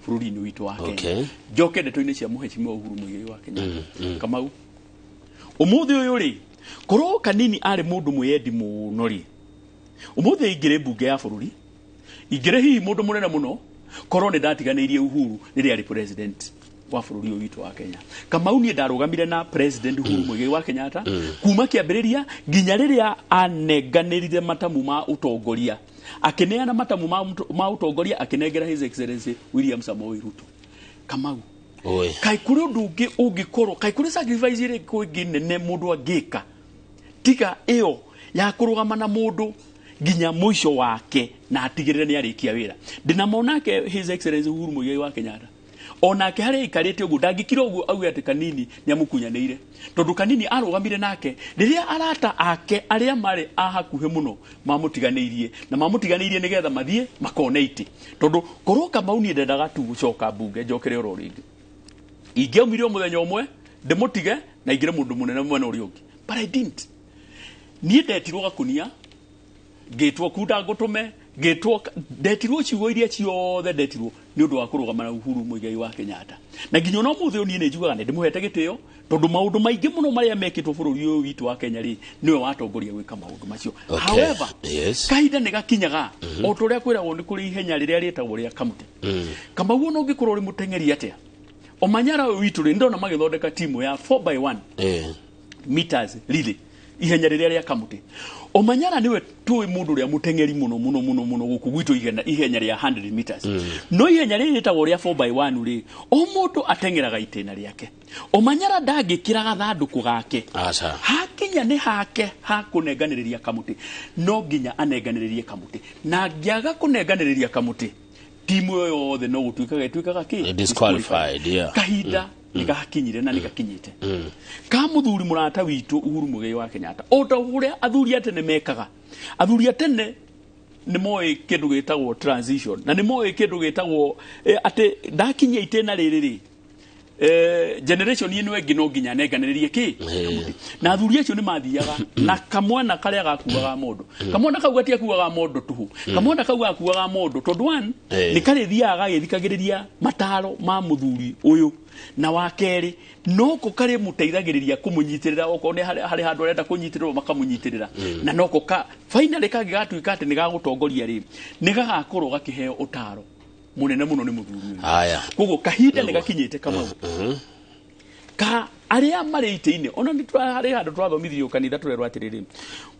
B: bũrũri-inĩ witũ wa Kenya. Njoke ndeto-inĩ cia Mheshimiwa Uhuru Muigai wa Kenyatta. Kamau, ũmũthĩ ũyũ rĩ, korwo Kanini arĩ mũndũ mwĩyendi mũno rĩ, ũmũthĩ ingĩrĩ mbunge ya bũrũri, ingĩrĩ hihi mũndũ mũnene mũno, korwo nĩ ndatiganĩirie Uhuru rĩrĩa arĩ president wa bũrũri ũyũ witũ wa Kenya. Kamau niĩ ndarũgamire na President Uhuru Muigai wa Kenyatta kuma kĩambĩrĩria nginya rĩrĩa anenganĩrire matamu ma ũtongoria. Akĩneana matamu ma ũtongoria akĩnengera His Excellency William Samoei Ruto. Kamau, kaĩ kũrĩ ũndũ ũngĩ ũngĩkorwo, kaĩ kũrĩ sacrifice ĩrĩkũ ĩngĩ nene mũndũ angĩka tiga ĩyo ya kũrũgama na mũndũ nginya mũico wake na atigĩrĩre nĩ arĩkia wĩra. Ndĩna monake His Excellency Uhuru Muigai wa Kenyatta. Onake harĩa aikarĩte ũguo ndangĩkira ũguo auge atĩ Kanini nĩamũkunyanĩire tondũ Kanini arũgamire nake rĩrĩa arata ake arĩa marĩ a hakuhĩ mũno mamũtiganĩirie na mamũtiganĩirie nĩgetha mathiĩ makone itĩ tondũ korwo Kamau niĩ ndendaga tu gũcoka mbunge njokere oro rĩngĩ ingĩaumire o mũthenya ũmwe ndĩmũtige na ingĩre mũndũ mũnene mwena ũrĩa ũngĩ, but I didn't. Niĩ ndetirwo gakunia, ngĩtwo kunda ngũtũme, ngĩtwo ndetirwo ciugo iria ciothe ndetirwo nĩ ũndũ wa kũrũgama na Uhuru Muigai wa Kenyatta. Na nginya ona ũmũthĩ ũyũ niĩ nĩ njugaga nĩ ndĩmũhete gĩtĩo tondũ maũndũ maingĩ mũno marĩa mekĩtwo bũrũri ũyũ witũ wa Kenya rĩ, nĩwe watongoria gwĩka maũndũ macio. However, kahinda nĩ gakinyaga o ta ũrĩa kwĩragwo nĩ kũrĩ ihenya rĩrĩa rĩtagwo rĩa kamũtĩ. Kamau ona ũngĩkorwo ũrĩ mũteng'eri atĩa, Omanyara ũyũ witũ rĩ, ndona magĩthondeka timu ya 4x1 meters relay, ihenya rĩrĩa rĩa kamũtĩ. Omanyara nĩwe tũĩ mũndũ ũrĩa mũteng'eri mũno mũno mũno mũno gũkũ gwitũ ihenya rĩa 100 meters. No ihenya rĩrĩ rĩtagwo rĩa 4x1 rĩ, o mũndũ ateng'eraga itĩna rĩake. Omanyara ndangĩkĩra gathandũkũ gake. Hakinya nĩ hake ha kũnenganĩrĩria kamũtĩ, no nginya anenganĩrĩrie kamũtĩ. Na angĩaga kũnenganĩrĩria kamũtĩ, timu ĩyo yothe no gũtuĩkaga ĩtuĩkaga kĩ?
A: Disqualified, yeah.
B: Kahinda nĩgakinyire na nĩgakinyĩte. Ka mũthuri mũrata witũ Uhuru Muigai wa Kenyatta, o ta ũrĩa athuri a tene mekaga. Athuri a tene nĩ moĩ kĩndũ gĩtagwo transition na nĩ moĩ kĩndũ gĩtagwo atĩ ndakinyia itĩna rĩrĩ rĩ, generation ĩno ĩngĩ no nginya nenganĩrĩrie kĩ? Na athuri acio nĩ mathiaga na kamwana karĩa gakuaga mondo. Kamwana kau gatiakuaga mondo tũhũ. Kamwana kau gakuaga mondo tondũ one nĩ karĩthiaga gagĩthikagĩrĩria mataro ma mũthuri ũyũ, na wa kerĩ noko karĩ mũteithagĩrĩria kũmũnyitĩrĩra okorwo nĩ harĩ handũ arenda kũnyitĩrĩrwo makamũnyitĩrĩra, na noko ka finally kangĩgatuĩka atĩ nĩ gagũtongoria rĩ, nĩ gagakorwo gakĩheo ũtaro mũnene mũno nĩ mũthuri ũyũ. Koguo kahinda nĩ gakinyĩte Kamau ka arĩa marĩ itĩ-inĩ. Ona nĩ harĩ handũ twathomithirio kanitha tũrerwo atĩrĩrĩ,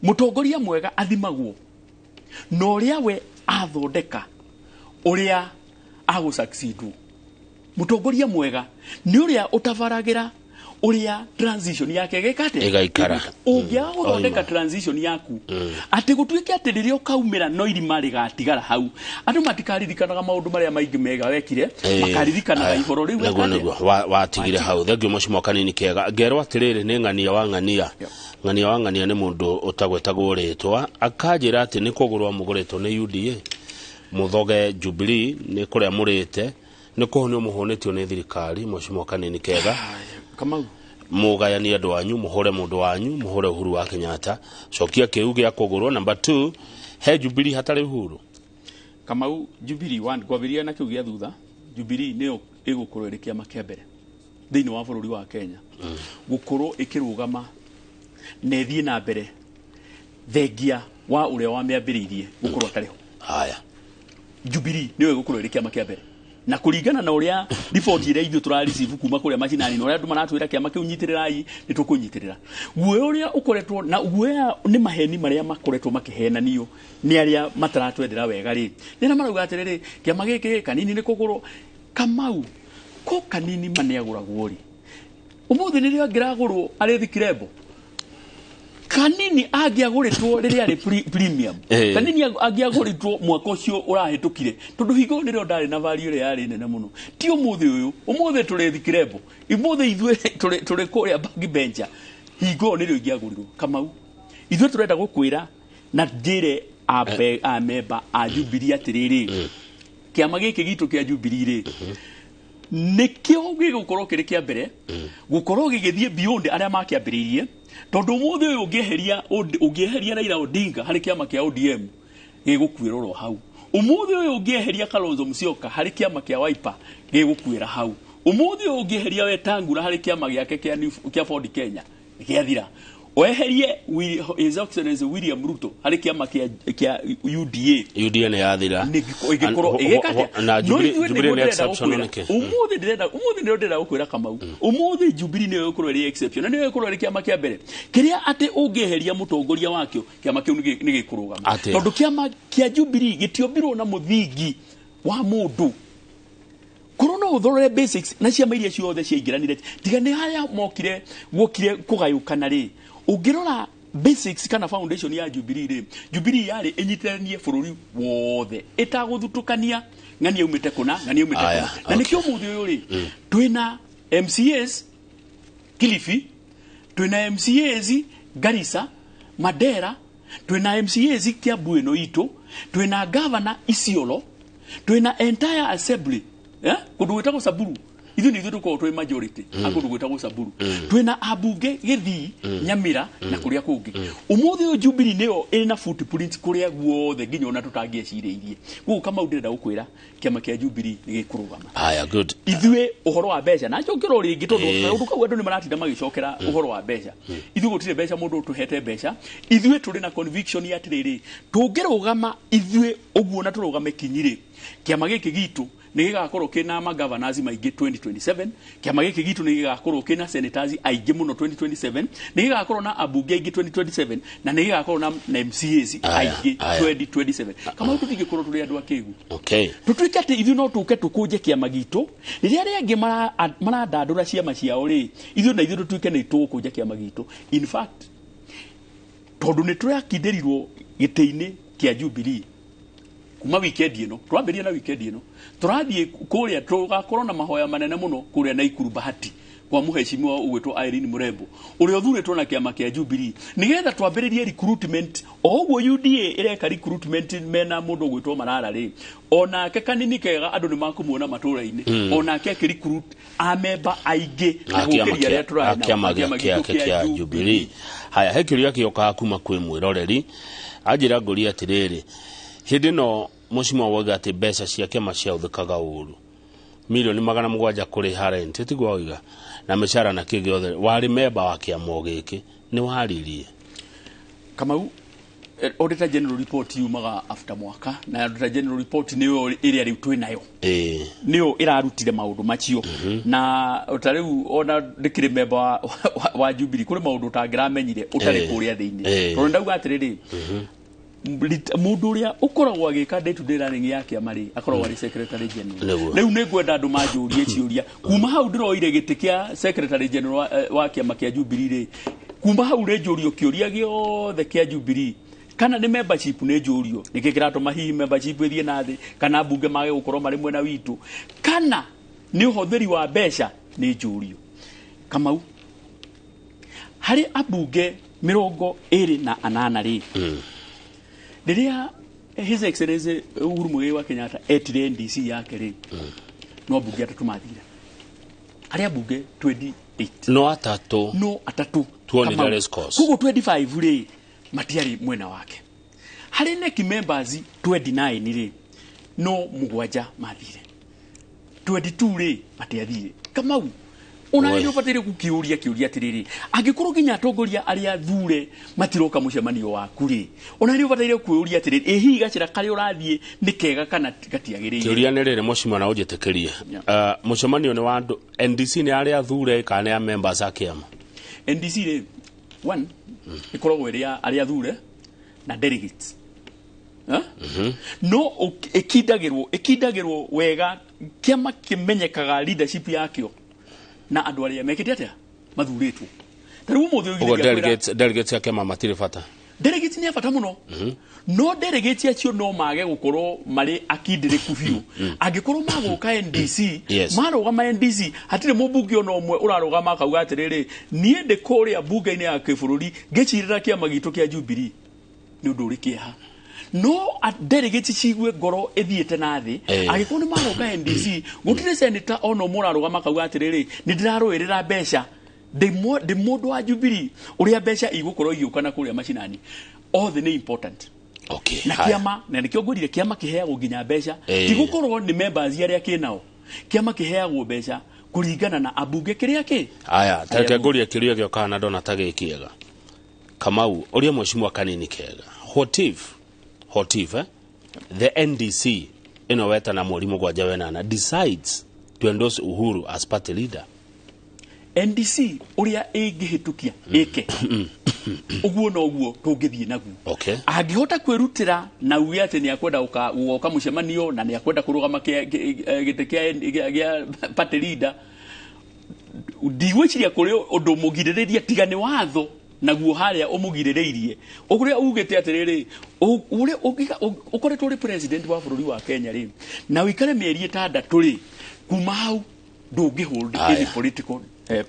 B: mũtongoria mwega athimagwo na ũrĩa we athondeka ũrĩa agũsucceedwo. Mũtongoria mwega nĩ ũrĩa ũtabaragĩra ũrĩa transition yake ĩgĩka atĩa?
A: Ĩgaikara.
B: Ũngĩaga gũthondeka transition yaku atĩ gũtuĩke atĩ rĩrĩa ũkaumĩra no irima rĩgatigara hau, andũ matikaririkanaga maũndũ marĩa maingĩ mega wekire, makaririkanaga ihoro rĩu
A: weka atĩa? Watigire hau. Thengiũ Mheshimiwa Kanini Kega. Ngerwo atĩrĩrĩ nĩ ng'ania wa ng'ania. Ng'ania wa ng'ania nĩ mũndũ ũtagwetagwo rĩtwa, akanjĩra atĩ nĩ kũgũrwo mũgũrĩtwo nĩ UDA, mũthoge Jubilee nĩ kũrĩa mũrĩte, nĩ kũhũnio mũhũnĩtio nĩ thirikari. Mheshimiwa Kanini Kega,
B: Kamau,
A: mũgayanie andũ anyu, mũhũre mũndũ wanyu, mũhũre Uhuru wa Kenyatta, cokia kĩu gĩa kũgũrwo. Number 2, he Jubilee hatarĩ Uhuru.
B: Kamau, Jubilee 1 ngwambĩrĩria na kĩu gĩa thutha. Jubilee nĩyo ĩgũkorwo ĩrĩ kĩama kĩa mbere Thĩinĩ wa bũrũri wa Kenya gũkorwo ĩkĩrũgama na ĩthiĩ na mbere thengia wa ũrĩa wamĩambĩrĩirie gũkorwo atarĩ ho.
A: Haya.
B: Jubilee nĩyo ĩgũkorwo ĩrĩ kĩama kĩa mbere, na kũringana na ũrĩa riboti ĩrĩa ithuĩ tũra receive kuma kũrĩa macinani na ũrĩa andũ maratwĩra kĩama kĩu nyitĩrĩrai, nĩ tũkũnyitĩrĩra. Guoya ũrĩa ũkoretwo na guoya nĩ maheni marĩa makoretwo makĩhenanio nĩ arĩa mataratwendera wega rĩ, nĩ arĩa marauga atĩrĩrĩ, kĩama gĩkĩ Kanini nĩ kũgũrwo. Kamau, ko Kanini ma nĩ agũragwo rĩ, ũmũthĩ nĩrĩo angĩragũrwo arĩ thikirembo? Kanini angĩagũrĩtwo rĩrĩa arĩ premium. Kanini angĩagũrĩtwo mwaka ũcio ũrahĩtũkire, tondũ hingo nĩrĩo ndarĩ na value ĩrĩa yarĩ nene mũno, ti ũmũthĩ ũyũ. Ũmũthĩ tũrĩ thikirembo, ũmũthĩ ithuĩ tũrĩ kũrĩa backbencher. Hingo ĩyo nĩrĩo ingĩagũrirwo. Kamau, ithuĩ tũrenda gũkwĩra na njĩre amemba a Jubilee atĩrĩrĩ, kĩama gĩkĩ gitũ kĩa Jubilee rĩ, nĩkĩo gĩgũkorwo kĩrĩ kĩa mbere gũkorwo gĩgĩthiĩ beyond arĩa makĩambĩrĩirie, tondũ ũmũthĩ ũyũ ũngĩeheria Raila Odinga harĩ kĩama kĩa ODM, gĩgũkuĩra oro hau. Ũmũthĩ ũyũ ũngĩeheria Kalonzo Musyoka harĩ kĩama kĩa Wiper, gĩgũkuĩra hau. Ũmũthĩ ũyũ ũngĩeheria Wetangula harĩ kĩama gĩake kĩa Ford Kenya, gĩathira. Weherie His Excellency William Ruto harĩ kĩama kĩa UDA,
A: UDA nĩ yathira.
B: Ĩgĩkorwo ĩgĩka atĩa?
A: Na
B: No
A: Jubilee
B: ithuĩ
A: Jubilee
B: nĩguo
A: nĩ
B: ndĩrenda
A: exception
B: gũkwĩra.
A: nĩkĩ?
B: Ũmũthĩ nĩrĩo ndĩrenda gũkwĩra, Kamau, ũmũthĩ Jubilee nĩyo ĩgũkorwo ĩrĩ exception na nĩyo ĩgũkorwo ĩrĩ kĩama kĩa mbere kĩrĩa atĩ ũngĩeheria mũtongoria wakĩo, kĩama kĩu nĩ gĩkũrũgama.
A: Atĩa?
B: Tondũ kĩama kĩa Jubilee gĩtiombirwo na mũthingi wa mũndũ. Korwo no ũthorore basics na ciama iria ciothe ciaingĩranire, tiga nĩ harĩa mokire guokire kũgayũkana rĩ, ũngĩrora basics kana foundation ya Jubilee rĩ, Jubilee yarĩ ĩnyitithanie bũrũri wothe ĩtagũthutũkania ng'ani aumĩte kũna, ng'ani aumĩte kũna. Na nĩkĩo ũmũthĩ ũyũ rĩ, twĩna MCAs Kilifi, twĩna MCAs Garissa, Mandera, twĩna MCAs Kiambu ĩno itũ, twĩna governor Isiolo, twĩna entire assembly kũndũ gwĩtagwo Samburu. Ithuĩ nĩ ithuĩ tũkoragwo twĩ majority a kũndũ gwĩtagwo Samburu. Twĩna ambunge Gĩthii, Nyamira na kũrĩa kũngĩ. Ũmũthĩ ũyũ Jubilee nĩyo ĩna footprint kũrĩa guothe nginya ona tũtangĩecirĩirie. Koguo Kamau, ndĩrenda gũkwĩra kĩama kĩa Jubilee nĩ gĩkũrũgama.
A: Haya, good.
B: Ithuĩ ũhoro wa mbeca na njokera o rĩngĩ, tondũ kaũndũ kau andũ nĩ maratinda magĩcokera ũhoro wa mbeca, ithuĩ gũtirĩ mbeca mũndũ ũtũhete mbeca. Ithuĩ tũrĩ na conviction ya atĩrĩrĩ, tũngĩrũgama ithuĩ ũguo na tũrũgame kinyi-rĩ, kĩama gĩkĩ gitũ nĩ gĩgakorwo kĩna magovernors maingĩ 2027, kĩama gĩkĩ gitũ nĩ gĩgakorwo kĩna senators aingĩ mũno 2027, nĩ gĩgakorwo na ambunge aingĩ 2027, na nĩ gĩgakorwo na MCAs aingĩ 2027. Kamau, tũtingĩkorwo tũrĩ andũ akĩgu tũtuĩke atĩ ithuĩ no tũke tũkũnje kĩama gitũ rĩrĩa arĩa angĩ marandandũra ciama ciao rĩ, ithuĩ na ithuĩ tũtuĩke nĩ tũgũkũnja kĩama gitũ. In fact, tondũ nĩ tũrakindĩrirwo gĩtĩ-inĩ kĩa Jubilee kuma weekend ĩno, twambĩrĩria na weekend ĩno tũrathiĩ kũrĩa, tũgakorwo na mahoya manene mũno kũrĩa Naikuru Bahati kwa mũheshimiwa ũgwĩtwo Irene Murembo ũrĩa ũthurĩtwo na kĩama kĩa Jubilee, nĩgetha twambĩrĩrie recruitment o ũguo UDA ĩreka recruitment mena mũndũ ũgwĩtwo Marara rĩ, onake Kanini Kega andũ nĩ makũmuona matũra-inĩ, onake akĩrecruit amemba aingĩ na
A: A kĩama
B: gũkĩria arĩa
A: kĩa
B: tũrarĩ
A: a
B: nao,
A: kĩama
B: a kĩama
A: gĩake
B: gitũ
A: kĩa Jubilee. Haya, he kĩũria gĩũkaga kuma kwĩ mwĩroreri, anjĩra ngũria atĩrĩrĩ, hĩndĩ ĩno mũcimo woiga atĩ mbeca cia kĩama ciahũthĩkaga ũru, 700,000,000 kũrĩha rent, tiguo woiga, na mĩcara na kĩ gĩothe, warĩ memba wa kĩama o gĩkĩ, nĩ waririe?
B: Kamau, Auditor General report yumaga after mwaka, na Auditor General report nĩyo ĩrĩa rĩu twĩ nayo, nĩyo ĩrarutire maũndũ macio. Na ta rĩu ona ndĩkĩrĩ memba wa Jubilee, kũrĩ maũndũ ũtangĩramenyire ũtarĩ kũrĩa thĩinĩ, tondũ ndauga atĩrĩrĩ, mũndũ ũrĩa ũkoragwo agĩka day to day running ya kĩama rĩ, akoragwo arĩ secretary general. Rĩu nĩ ngwenda andũ manjũrie ciũria kuma hau ndĩroire gĩtĩ kĩa secretary general wa kĩama kĩa Jubilee rĩ, kuma hau nĩ njũrio kĩũria gĩothe kĩa Jubilee, kana nĩ membership nĩ njũrio nĩkĩ kĩratũma hihi membership ĩthiĩ na thĩ, kana mbunge mage gũkorwo marĩ mwena witũ, kana nĩ ũhũthĩri wa mbeca nĩ njũrio. Kamau, harĩ ambunge 28 rĩ, rĩrĩa His Excellency Uhuru Muigai wa Kenyatta etire NDC yake rĩ, no ambunge atatũ mathire harĩ ambunge 28.
A: No atatũ.
B: No atatũ.
A: Tuonire
B: Kamau.
A: race course.
B: Koguo 25 rĩ, matiarĩ mwena wake. Harĩ NEC members 29 rĩ, no mũgwanja mathire, 22 rĩ matiathire. Kamau, Ona nĩ ũbataire gũkĩũria kĩũria atĩrĩrĩ, angĩkorwo nginya atongoria arĩa athure matiroka mũcemanio waku rĩ, ona nĩ ũbataire kwĩũria atĩrĩrĩ, ĩ hihi gacĩra karĩa ũrathiĩ nĩ kega kana gatiagĩrĩire?
A: Kĩũria nĩ rĩrĩ mũcimwa na ũnjĩtĩkĩrie. Mũcemanio nĩ wa andũ NDC nĩ arĩa athure kana nĩ a members a kĩama?
B: NDC rĩ, one ĩkoragwo ĩrĩ ya arĩa athure na delegates. No ĩkindagĩrwo wega, kĩama kĩmenyekaga leadership yakĩo na andũ arĩa mekĩte atĩa mathurĩtwo. Ta rĩu ũmũthĩ
A: ũguo delegates a kĩama matirĩ bata.
B: Delegates nĩ a bata mũno. No delegates acio no mage gũkorwo marĩ akindĩrĩku biũ. Angĩkorwo magũka NDC, marũgama NDC, hatirĩ mũmbunge ona ũmwe ũrarũgama akauga atĩrĩrĩ, niĩ ndĩ kũrĩa mbunge-inĩ ya kĩbũrũri ngĩcirĩra kĩama gitũ kĩa Jubilee. Nĩ ũndũ ũrĩ kĩeha. No delegates cigue ngoro ĩthiĩte na thĩ, angĩkorwo nĩ maroka NDC, gũtirĩ senator ona ũmwe ũrarũgama akauga atĩrĩrĩ, nĩ ndĩrarũĩrĩra mbeca, ndĩ mũndũ wa Jubilee ũrĩa mbeca igũkorwo igĩũka na kũrĩa macinani. Othe nĩ important.
A: Okay.
B: Na kĩama, na nĩkĩo ngwĩrire kĩama kĩheagwo nginya mbeca, ti gũkorwo nĩ members arĩa kĩnao. Kĩama kĩheagwo mbeca kũringana na ambunge kĩrĩa kĩ.
A: Aya, tareke ngũrie kĩũria gĩoka na ndona ta gĩkĩega. Kamau, ũria mheshimiwa Kanini Kega. What if the NDC ĩno wetana mweri 7 wenana decides to endorse Uhuru as party leader?
B: NDC ũrĩa ĩngĩhĩtũkia ĩke ũguo noguo tũngĩthiĩ naguo.
A: Okay.
B: Angĩhota kwĩrutĩra na uge atĩ nĩ akwenda gũka mũcemanio na nĩ akwenda kũrũgama gĩtĩ kĩa party leader, ndigwĩciria kũrĩ ũndũ mũgirĩrĩria tiga nĩ watho naguo harĩa ũmũgirĩrĩirie. Ũrĩa ugĩte atĩrĩrĩ, ũrĩa ũkoretwo ũrĩ president wa bũrũri wa Kenya rĩ, na ũikare mĩeri 6 rĩ, kuma hau ndũngĩ hold any political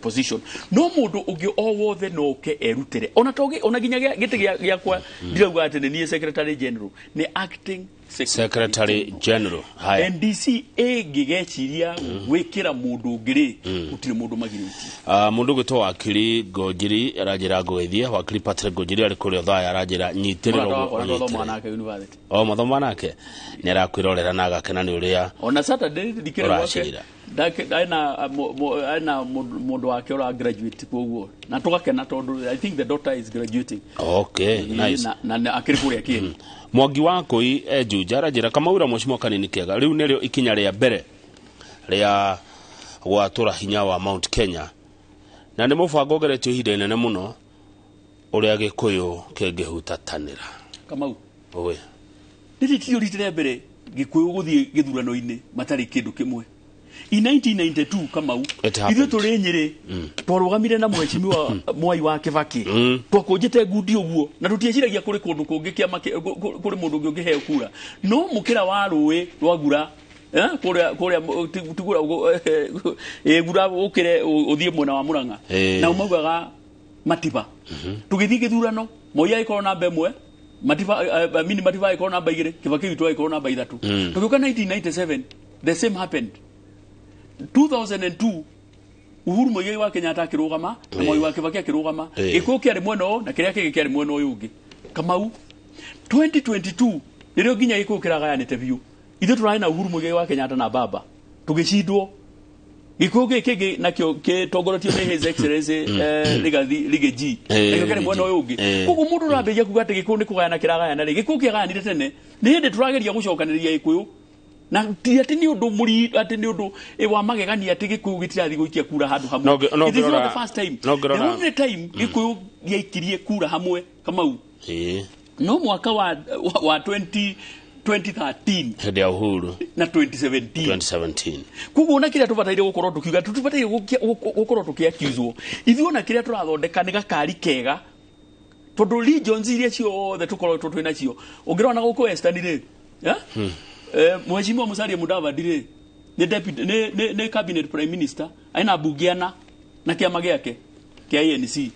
B: position. No mũndũ ũngĩ o wothe no oke erutĩre. Ona togi ona nginya gĩtĩ gĩakwa ndirauga atĩ nĩ niĩ secretary general, nĩ acting
A: secretary general. Haya.
B: NDC ĩngĩgeciria gwĩkĩra mũndũ ũngĩ rĩ, gũtirĩ mũndũ magirĩtie.
A: Mũndũ gwĩtwo Wakiri Ngũnjiri aranjĩra ngũgeithie. Wakiri Patrick Ngũnjiri arĩ kũrĩa Othaya aranjĩra nyitĩrĩra
B: ũguo. Nake university.
A: O mathoma nake nĩ arakwĩrorera na agakena nĩ ũrĩa
B: ona Saturday ndikĩrĩ gwake. Ena mũndũ wake ũra graduate koguo na tũgakena tondũ I think the daughter is graduating.
A: Okay, nice.
B: Na akĩrĩ kũrĩa Kieni.
A: Mwangi wa Kũi Juja aranjĩra Kamaura mheshimiwa Kanini Kega, rĩu nĩrĩo ikinya rĩa mbere rĩa gwatũra hinya wa Mount Kenya, na nĩ mũbango ũgeretio ihinda inene mũno ũrĩa Gĩkũyũ kĩngĩhutatanĩra.
B: Kamau,
A: ũĩ
B: rĩrĩ ti rita rĩa mbere Gĩkũyũ gũthiĩ gĩthurano-inĩ matarĩ kĩndũ kĩmwe. In 1992 Kamau, ithuĩ tũrĩ Nyĩrĩ twarũgamire na mheshimiwa Mwai wa Kibaki, twakũnjĩte ngundi ũguo na tũtieciragia kũrĩ kũndũ kũngĩ kĩama kũrĩ mũndũ ũngĩ ũngĩheo kura, no mũkĩra wa rũĩ rwa Ngura, kũrĩa tigura gura ũkĩre ũthiĩ mwena wa Murang'a na umaugaga Matiba. Tũgĩthiĩ gĩthurano, Moi agĩkorwo namba 1, Matiba mini Matiba agĩkorwo namba 2, Kibaki witũ agĩkorwo namba 3. Tũgĩũka 1997 the same happened. 2002 Uhuru Muigai wa Kenyatta akĩrũgama na Moi wa Kibaki akĩrũgama, Gĩkũyũ kĩarĩ mwena ũyũ na kĩrĩa kĩngĩ kĩarĩ mwena ũyũ ũngĩ. Kamau, 2022 nĩrĩo nginya Gĩkũyũ kĩragayanĩte biũ. Ithuĩ tũrarĩ na Uhuru Muigai wa Kenyatta na baba tũgĩcindwo. Gĩkũyũ gĩkĩ kĩngĩ nakĩo kĩtongoretio nĩ His Excellency Rigathi Riggy nakĩo kĩarĩ mwena ũyũ ũngĩ. Koguo mũndũ ũrambĩrĩria kuga atĩ Gĩkũyũ nĩ kũgayana kĩragayana rĩ, Gĩkũyũ kĩagayanire tene. Nĩ hĩndĩ tũrageria gũcokanĩrĩria Gĩkũyũ na ti atĩ nĩ ũndũ mũri atĩ nĩ ũndũ wa magegania atĩ Gĩkũyũ gĩtirathiĩ gũikia kura handũ hamwe. It is not the first time. The only time Gĩkũyũ gĩaikirie kura hamwe Kamau, no mwaka wa 2013
A: hĩndĩ ya Uhuru
B: na 2017. Koguo ona kĩrĩa tũbataire gũkorwo tũkiuga, tũtibataire gũkorwo tũkĩaccuswo. Ithuĩ ona kĩrĩa tũrathondeka nĩ gakari kega, tondũ regions iria ciothe tũkoretwo twĩ nacio, ũngĩrora na gũkũ Western rĩ, Mheshimiwa Musalia Mudavadi rĩ, nĩ deputy, nĩ cabinet prime minister, aina mbunge ana na kĩama gĩake kĩa ANC.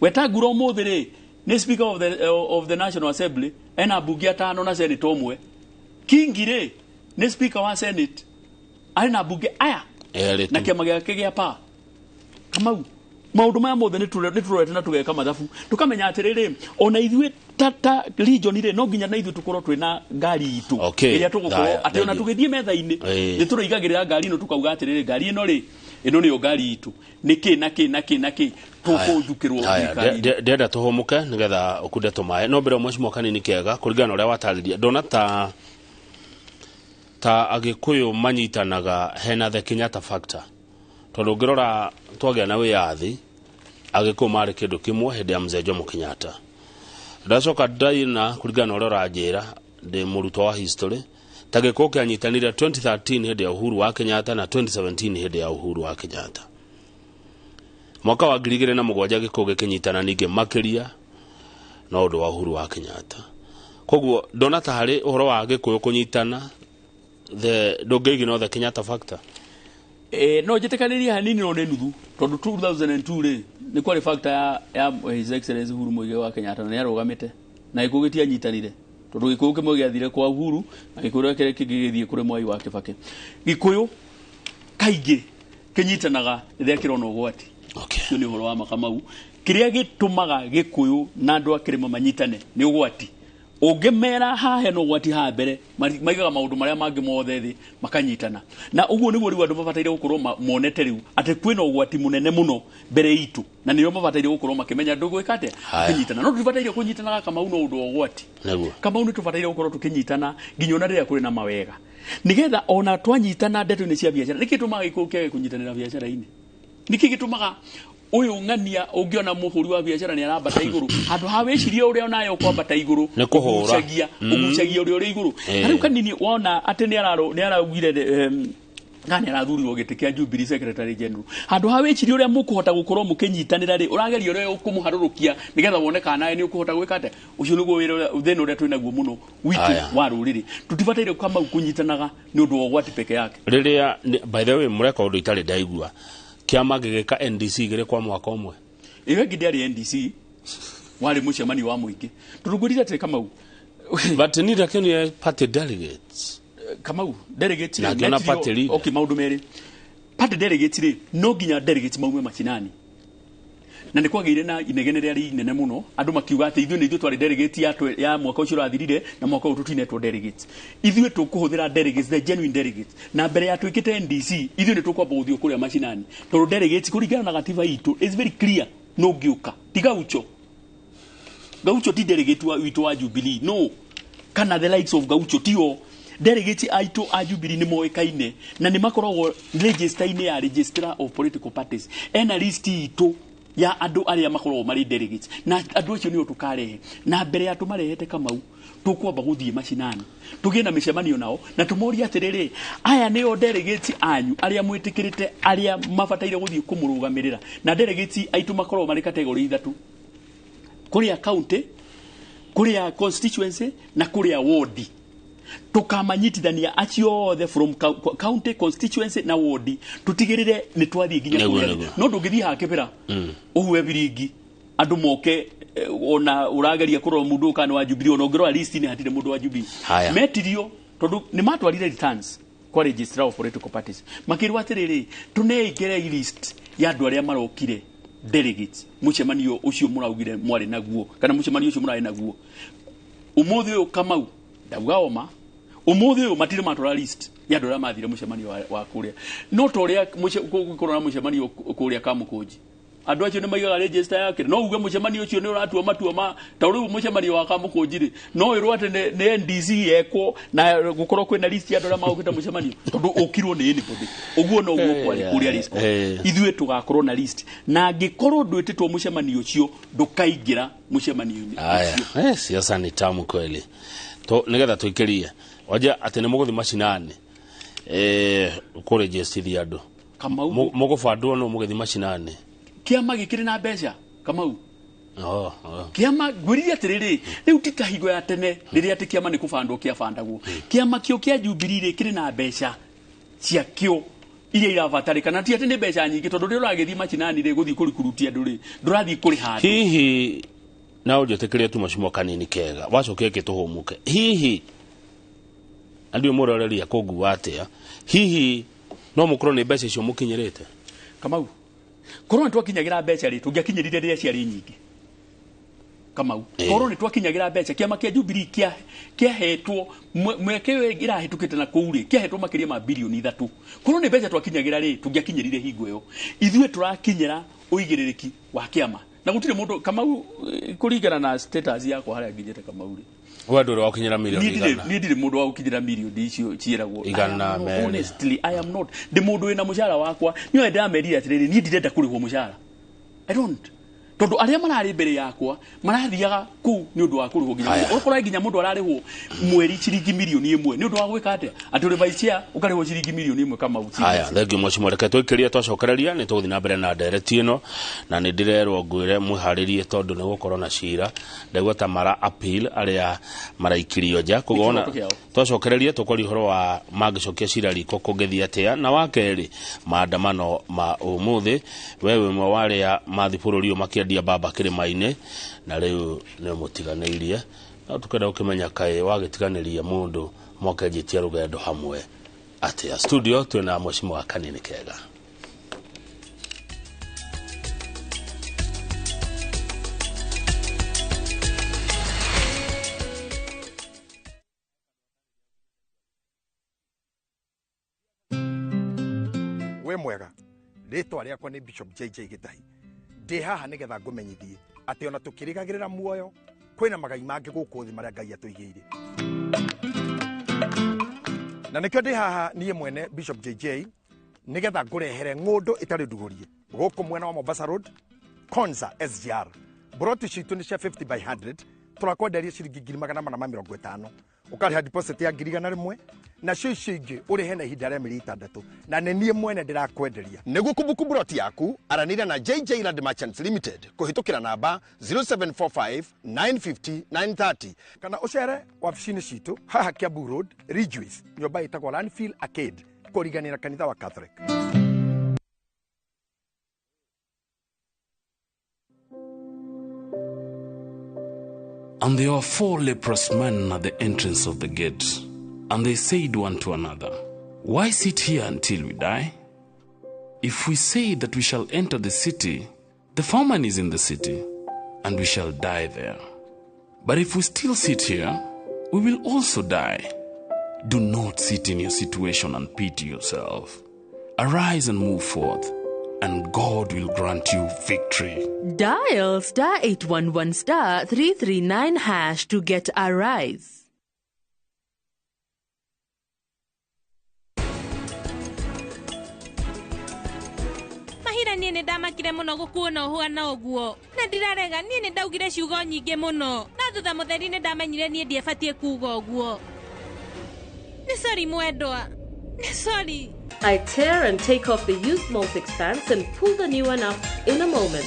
B: Wetangura ũmũthĩ rĩ, nĩ speaker of the National Assembly, ena mbunge 5 na senate 1. Kingi rĩ, nĩ speaker wa senate, arĩ na mbunge aya na kĩama gĩake gĩa power. Kamau, maũndũ maya mothe nĩ tũrorete na tũgeka mathabu, tũkamenya atĩrĩrĩ, ona ithuĩ ta region rĩ, no nginya na ithuĩ tũkorwo twĩna ngari itũ ĩrĩa tũgũkorwo atĩ ona tũgĩthiĩ metha-inĩ nĩ tũrĩigagĩrĩra ngari ĩno, tũkauga atĩrĩrĩ, ngari ĩno rĩ Ĩno nĩyo ngari itũ, nĩkĩ na kĩ na kĩ na kĩ tũkũthukĩrwo thirikari.
A: Ndĩrenda tũhũmũke nĩgetha ũkunde tũmaĩ, no mbere mheshimiwa Kanini Kega, kũringana na ũrĩa watarĩria, ndona ta Agĩkũyũ manyitanaga hena the Kenyatta factor, tondũ ũngĩrora twagĩa na wĩyathi Agĩkũyũ marĩ kĩndũ kĩmwe hĩndĩ ya Mzee Jomo Kenyatta. Ndacoka ndaina kũringana na ũrĩa ũranjĩra, ndĩ mũrutwo wa history, ta Gĩkũyũ kĩanyitanire 2013 hĩndĩ ya Uhuru wa Kenyatta na 2017 hĩndĩ ya Uhuru wa Kenyatta. Mwaka wa 2007 Gĩkũyũ gĩkĩnyitana ningĩ makĩria na ũndũ wa Uhuru wa Kenyatta. Koguo ndona ta harĩ ũhoro wa Gĩkũyũ kũnyitana, the ndũngĩignore the Kenyatta factor.
B: No njĩtĩkanĩrie hanini no nĩ nuthu, tondũ 2002 rĩ nĩ kwarĩ factor ya His Excellency Uhuru Muigai wa Kenyatta, na nĩ arũgamĩte na Gĩkũyũ gĩtianyitanire, tondũ Gĩkũyũ kĩmwe gĩathire kwa Uhuru na Gĩkũyũ kĩrĩa kĩngĩ gĩgĩthiĩ kũrĩ Mwai wa Kibaki. Gĩkũyũ kaingĩ kĩnyitanaga rĩrĩa kĩrona ũgwati. Ũcio nĩ ũhoro wa Makamau. Kĩrĩa gĩtũmaga Gĩkũyũ na andũ a kĩrĩma manyitane nĩ ũgwati. Ũngĩmera haha hena ũgwati haha mbere, maigaga maũndũ marĩa mangĩ mothe thĩ makanyitana. Na ũguo nĩguo rĩu andũ mabataire gũkorwo monete rĩu atĩ kwĩna ũgwati mũnene mũno mbere itũ, na nĩo mabataire gũkorwo makĩmenya ndũgwĩka atĩa kũnyitana. No tũtibataire kũnyitanaga Kamau no ũndũ wa ũgwati. Kamau nĩ tũbataire gũkorwo tũkĩnyitana nginya ona rĩrĩa kũrĩ na mawega, nĩgetha ona twanyitana ndeto-inĩ cia biacara. Nĩkĩ gĩtũmaga Gĩkũyũ kĩage kũnyitanĩra biacara-inĩ? Nĩkĩ gĩtũmaga ũyũ ng'ania ũngĩona mũhũri wa biacara nĩ arambata igũrũ, handũ ha wĩcirie ũrĩa onayo ũkwambata igũrũ,
A: nĩ kũhũra,
B: ũgucagia ũrĩa ũrĩ igũrũ. Na rĩu Kanini wona atĩ nĩ araugire kana nĩ arathurirwo gĩtĩ kĩa Jubilee Secretary General, handũ ha wĩcirie ũrĩa mũkũhota gũkorwo mũkĩnyitanĩra rĩ, ũrageria ũrĩa ũkũmũharũrũkia nĩgetha wone kana nawe nĩ ũkũhota gwĩka atĩa. Ũcio nĩguo wĩra thĩna ũrĩa twĩnaguo mũno witũ wa rũrĩrĩ. Tũtibataire Kamau kũnyitanaga nĩ ũndũ wa ũgwati peke yake.
A: Rĩrĩa by the way mũreka ũndũ itarĩ ndaigua, kĩama gĩgĩka NDC gĩrĩ kwa mwaka ũmwe.
B: Ĩyo ĩngĩ ndĩarĩ NDC, warĩ mũcemanio wa mũingĩ. Tondũ ngwĩrire atĩrĩ Kamau,
A: but ni ndakĩonire party delegates.
B: Kamau, delegates
A: rĩ, ngĩona party leader.
B: Okay, maũndũ merĩ. Party delegates rĩ, no nginya delegates maume macinani. Na nĩ kwagĩire na inegene rĩarĩ inene mũno, andũ makiuga atĩ ithuĩ nĩ ithuĩ twarĩ delegate ya mwaka ũcio ũrathirire, na mwaka ũyũ tũtinetwo delegates. Ithuĩ tũkũhũthĩra delegates, the genuine delegates. Na mbere ya twĩkĩte NDC, ithuĩ nĩ tũkwamba gũthiĩ kũrĩa macinani. Tondũ delegates kũringana na gatiba itũ is very clear, no ngĩũka. Ti Gaucho. Gaucho ti delegate witũ wa Jubilee, no. Kana the likes of Gaucho tio. Delegate aitũ a Jubilee nĩ moĩkaine na nĩ makoragwo register-inĩ ya Registrar of Political Parties. Ena list itũ ya andũ arĩa makoragwo marĩ delegates, na andũ acio nĩo tũkarehe. Na mbere ya tũmarehete Kamau, tũkwamba gũthiĩ macinani, tũgĩe na mĩcemanio nao na tũmorie atĩrĩrĩ, aya nĩo delegates anyu arĩa mwĩtĩkĩrĩte, arĩa mabataire gũthiĩ kũmũrũgamĩrĩra. Na delegates aitũ makoragwo marĩ category ithatũ: kũrĩa county, kũrĩa constituency na kũrĩa ward. Tũkamanyitithania acio othe from county, constituency na ward, tũtigĩrĩre nĩ twathiĩ nginya kũrĩa. No ndũngĩthiĩ haha Kĩbĩra ũhuhe biringi andũ moke, ona ũrageria kũrora mũndũ ũyũ kana wa Jubilee, ona ũngĩrora list-inĩ hatirĩ mũndũ wa Jubilee. Metirio tondũ nĩ matwarire returns kwa Registrar of Political Parties, makĩrwo atĩrĩrĩ, tũnengere list ya andũ arĩa marokire delegates mũcemanio ũcio mũraugire mwarĩ naguo, kana mũcemanio ũcio mũrarĩ naguo ũmũthĩ ũyũ. Kamau, ndauga oma, ũmũthĩ ũyũ matirĩ matwara list ya andũ arĩa mathire mũcemanio wa kũrĩa. No ta ũrĩa gũkorwo na mũcemanio kũrĩa Kamũkũnji, andũ acio nĩ maigaga register yake, no uge mũcemanio ũcio nĩ ũratua matua ma ta rĩu mũcemanio wa Kamũkũnji rĩ, no ĩrwo atĩ nĩ NDC yekwo na gũkorwo kwĩna list ya andũ arĩa magũkĩte mũcemanio, tondũ ũkirwo nĩ anybody. Ũguo noguo kwarĩ kũrĩa list. Ithuĩ tũgakorwo na list, na angĩkorwo ndwĩtĩtwo mũcemanio ũcio, ndũkaingĩra mũcemanio-inĩ ũcio.
A: Siasa ni tamu kweli. Nĩgetha tũikĩrie wanja atĩ nĩ mũgũthiĩ macinani kũrĩnjĩcithia andũ.
B: Kamau,
A: Mũgũbandwo no mũgĩthiĩ macinani.
B: Kĩama gĩkĩrĩ na mbeca Kamau. Kĩama ngwĩrire atĩrĩrĩ, rĩu ti ta hingo ya tene rĩrĩa atĩ kĩama nĩ kũbandwo kĩabandagwo. Kĩama kĩo kĩa Jubilee rĩ kĩrĩ na mbeca ciakĩo iria irabatarĩkana, ti atĩ nĩ mbeca nyingĩ, tondũ rĩrĩa ũragĩthiĩ macinani rĩ gũthiĩ kũrikurutia andũ rĩ, ndũrathiĩ kũrĩha andũ.
A: Hihi na ũnjĩtĩkĩrie tu mheshimiwa Kanini Kega, wacoke gĩtũhũmũke, hihi andũ mũroreria kũngua atĩa, hihi no mũkorwo nĩ mbeca icio mũkinyĩrĩte?
B: Kamau, korwo nĩ twakinyagĩra mbeca rĩ, tũngĩakinyĩrire rĩrĩa ciarĩ nyingĩ. Kamau. Korwo nĩ twakinyagĩra mbeca kĩama kĩa Jubilee kĩahetwo mweke ĩyo ĩrahĩtũkĩte na kũu rĩ, kĩahetwo makĩria ma birioni 3. Korwo nĩ mbeca twakinyagĩra rĩ, tũngĩakinyĩrire hingo ĩyo. Ithuĩ tũrakinyĩra ũigĩrĩrĩki wa kĩama. Na gũtirĩ mũndũ Kamau, kũringana na status yakwa harĩa nginyĩte Kamau rĩ,
A: we ndũrĩ wakinyĩra mirioni igana.
B: Niĩ ndirĩ mũndũ wa gũkinyĩra mirioni icio ciĩragwo
A: igana merĩ.
B: Honestly, I am not. Ndĩ mũndũ wĩna mũcara wakwa. Niĩ ndĩramerire atĩrĩrĩ, niĩ ndirenda kũrĩhwo mũcara. I don't. Tondũ arĩa mararĩ mbere yakwa marathiaga kũu nĩ ũndũ wa kũrĩhwo nginya ũkora nginya mũndũ ararĩhwo mweri ciringi mirioni 1 nĩ ũndũ wa gwĩka atĩa, atĩ ũrĩ vice chair ũkarĩhwo ciringi mirioni 1 Kamau.
A: Haya, thengiũ mheshimiwa, reke tũikĩrie twacokereria nĩ tũgũthiĩ na mbere na ndereti ĩno, na nĩ ndĩrerwo ngwĩre mwĩharĩrie tondũ nĩ gũkorwo na cira. Ndaigua ta mara appeal arĩa maraikirio nja. Koguo ona twacokereria tũkwaria ũhoro wa mangĩcokia cira riko kũngĩthiĩ atĩa, na wa kerĩ maandamano ma ũmũthĩ. We wĩ ũmwe wa arĩa mathi bũrũri ũyũ makĩendia mbamba kĩrĩma-inĩ, na rĩu nĩ ũmũtiganĩirie. No tũkenda gũkĩmenya kaĩ wagĩtiganĩria mũndũ mwakenjĩtie rũgendo hamwe atĩa. Studio twĩna mheshimiwa Kanini Kega.
C: We mwega, rĩtwa rĩakwa nĩ Bishop JJ Gĩtahi. Ndĩ haha nĩgetha ngũmenyithie atĩ ona tũkĩrĩgagĩrĩra muoyo kwĩna magai mangĩ gũkũ thĩ marĩa Ngai atũigĩire. Na nĩkĩo ndĩ haha niĩ mwene Bishop JJ nĩgetha ngũrehere ng'ũndũ ĩtarĩ ndugũrie gũkũ mwena wa Mombasa Road, Konza SGR. Broti citũ nĩ cia 50 by 100, tũrakwenderia ciringi 450,000. Ũkarĩha deposit ya 100,000, nacio icio ingĩ ũrĩhe na ihinda rĩa mĩeri 6, na nĩ niĩ mwene ndĩrakwenderia. Nĩguo kũbuku broti yaku, aranĩria na JJ Land Merchants Limited kũhĩtũkĩra namba 0745 950 930, kana ũcere wabici-inĩ citũ haha Kiambu Road, Ridgeways, nyũmba ĩtagwo Landfill Arcade, kũriganĩra kanitha wa Catholic.
D: And there were 4 leprous men at the entrance of the gate, and they said one to another, Why sit here until we die? If we say that we shall enter the city, the famine is in the city, and we shall die there. But if we still sit here, we will also die. Do not sit in your situation and pity yourself. Arise and move forth, and God will grant you victory.
E: Dial star 811 star 339 hash to get Arise.
F: Mahira niĩ nĩ ndamakire mũno gũkuona ũhuana ũguo, na ndirarega niĩ nĩ ndaugire ciugo nyingĩ mũno, na thutha mũtheri nĩ ndamenyire niĩ ndiebatiĩ kuuga ũguo. Nĩ sorry mwendwa, nĩ sorry.
G: I tear and take off the used Molfix pants and pull the new one up in a moment.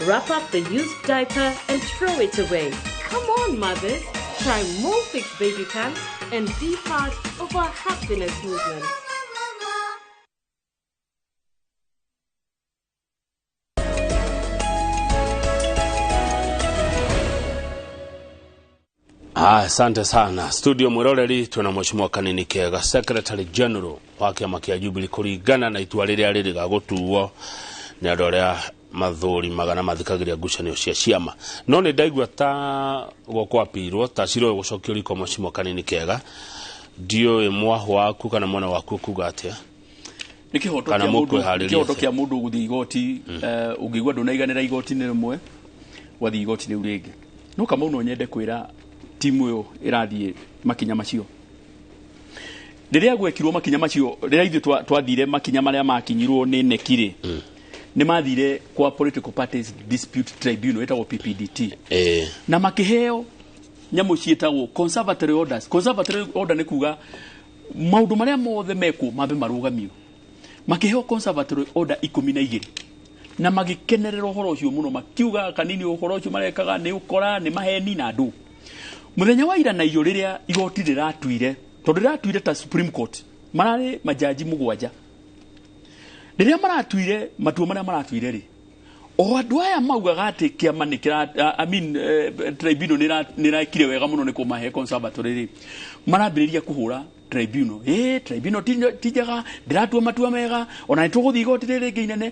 G: Wrap up the used diaper and throw it away. Come on, mothers. Try Molfix baby pants and be part of our happiness movement.
A: Asante sana. Studio mwiroreri twina mheshimiwa Kanini Kega, Secretary General wa kĩama kĩa Jubilee, kũringana na itua rĩrĩa rĩrĩga gũtuo nĩ andũ arĩa mathũrimaga na mathikagĩria ngucanio cia ciama. No nĩ ndaigua ta gũkwapirwo ta cira ũyũ gũcokio riko mheshimiwa Kanini Kega, ndiũĩ mwahũ waku kana mwana waku kuga atĩa?
B: Nĩ kĩhoto kĩa mũndũ gũthiĩ igoti. Ũngĩigua ndũnaiganĩra igoti-inĩ rĩmwe, wathiĩ igoti rĩu rĩngĩ. No Kamau no nyende kwĩra timu ĩyo ĩrathiĩ makinya macio. Rĩrĩa gwekirwo makinya macio, rĩrĩa ithuĩ twathire makinya marĩa makinyirwo nĩ NEC rĩ, nĩ mathire kwa Political Parties Dispute Tribunal ĩtagwo PPDT. Na makĩheo nyamũ ciĩtagwo conservatory orders. Conservatory order nĩ kuga maũndũ marĩa mothe mekwo mambe marũgamio. Makĩheo conservatory order 12 na magĩkenerera ũhoro ũcio mũno, makiuga Kanini ũhoro ũcio marekaga nĩ ũkora, nĩ maheni na andũ. Mũthenya wa ira na iyo rĩrĩa igoti rĩratuire, tondũ rĩratuire ta Supreme Court, mararĩ majaji 7. Rĩrĩa maratuire matua marĩa maratuire rĩ, o andũ aya maugaga atĩ kĩama nĩ kĩra, I mean, tribunal nĩ ĩrekire wega mũno nĩ kũmahe conservatory rĩ, marambĩrĩria kũhũra tribunal. Tribunal ti njega, ndĩratua matua mega, ona nĩ tũgũthiĩ igoti rĩrĩ rĩngĩ inene.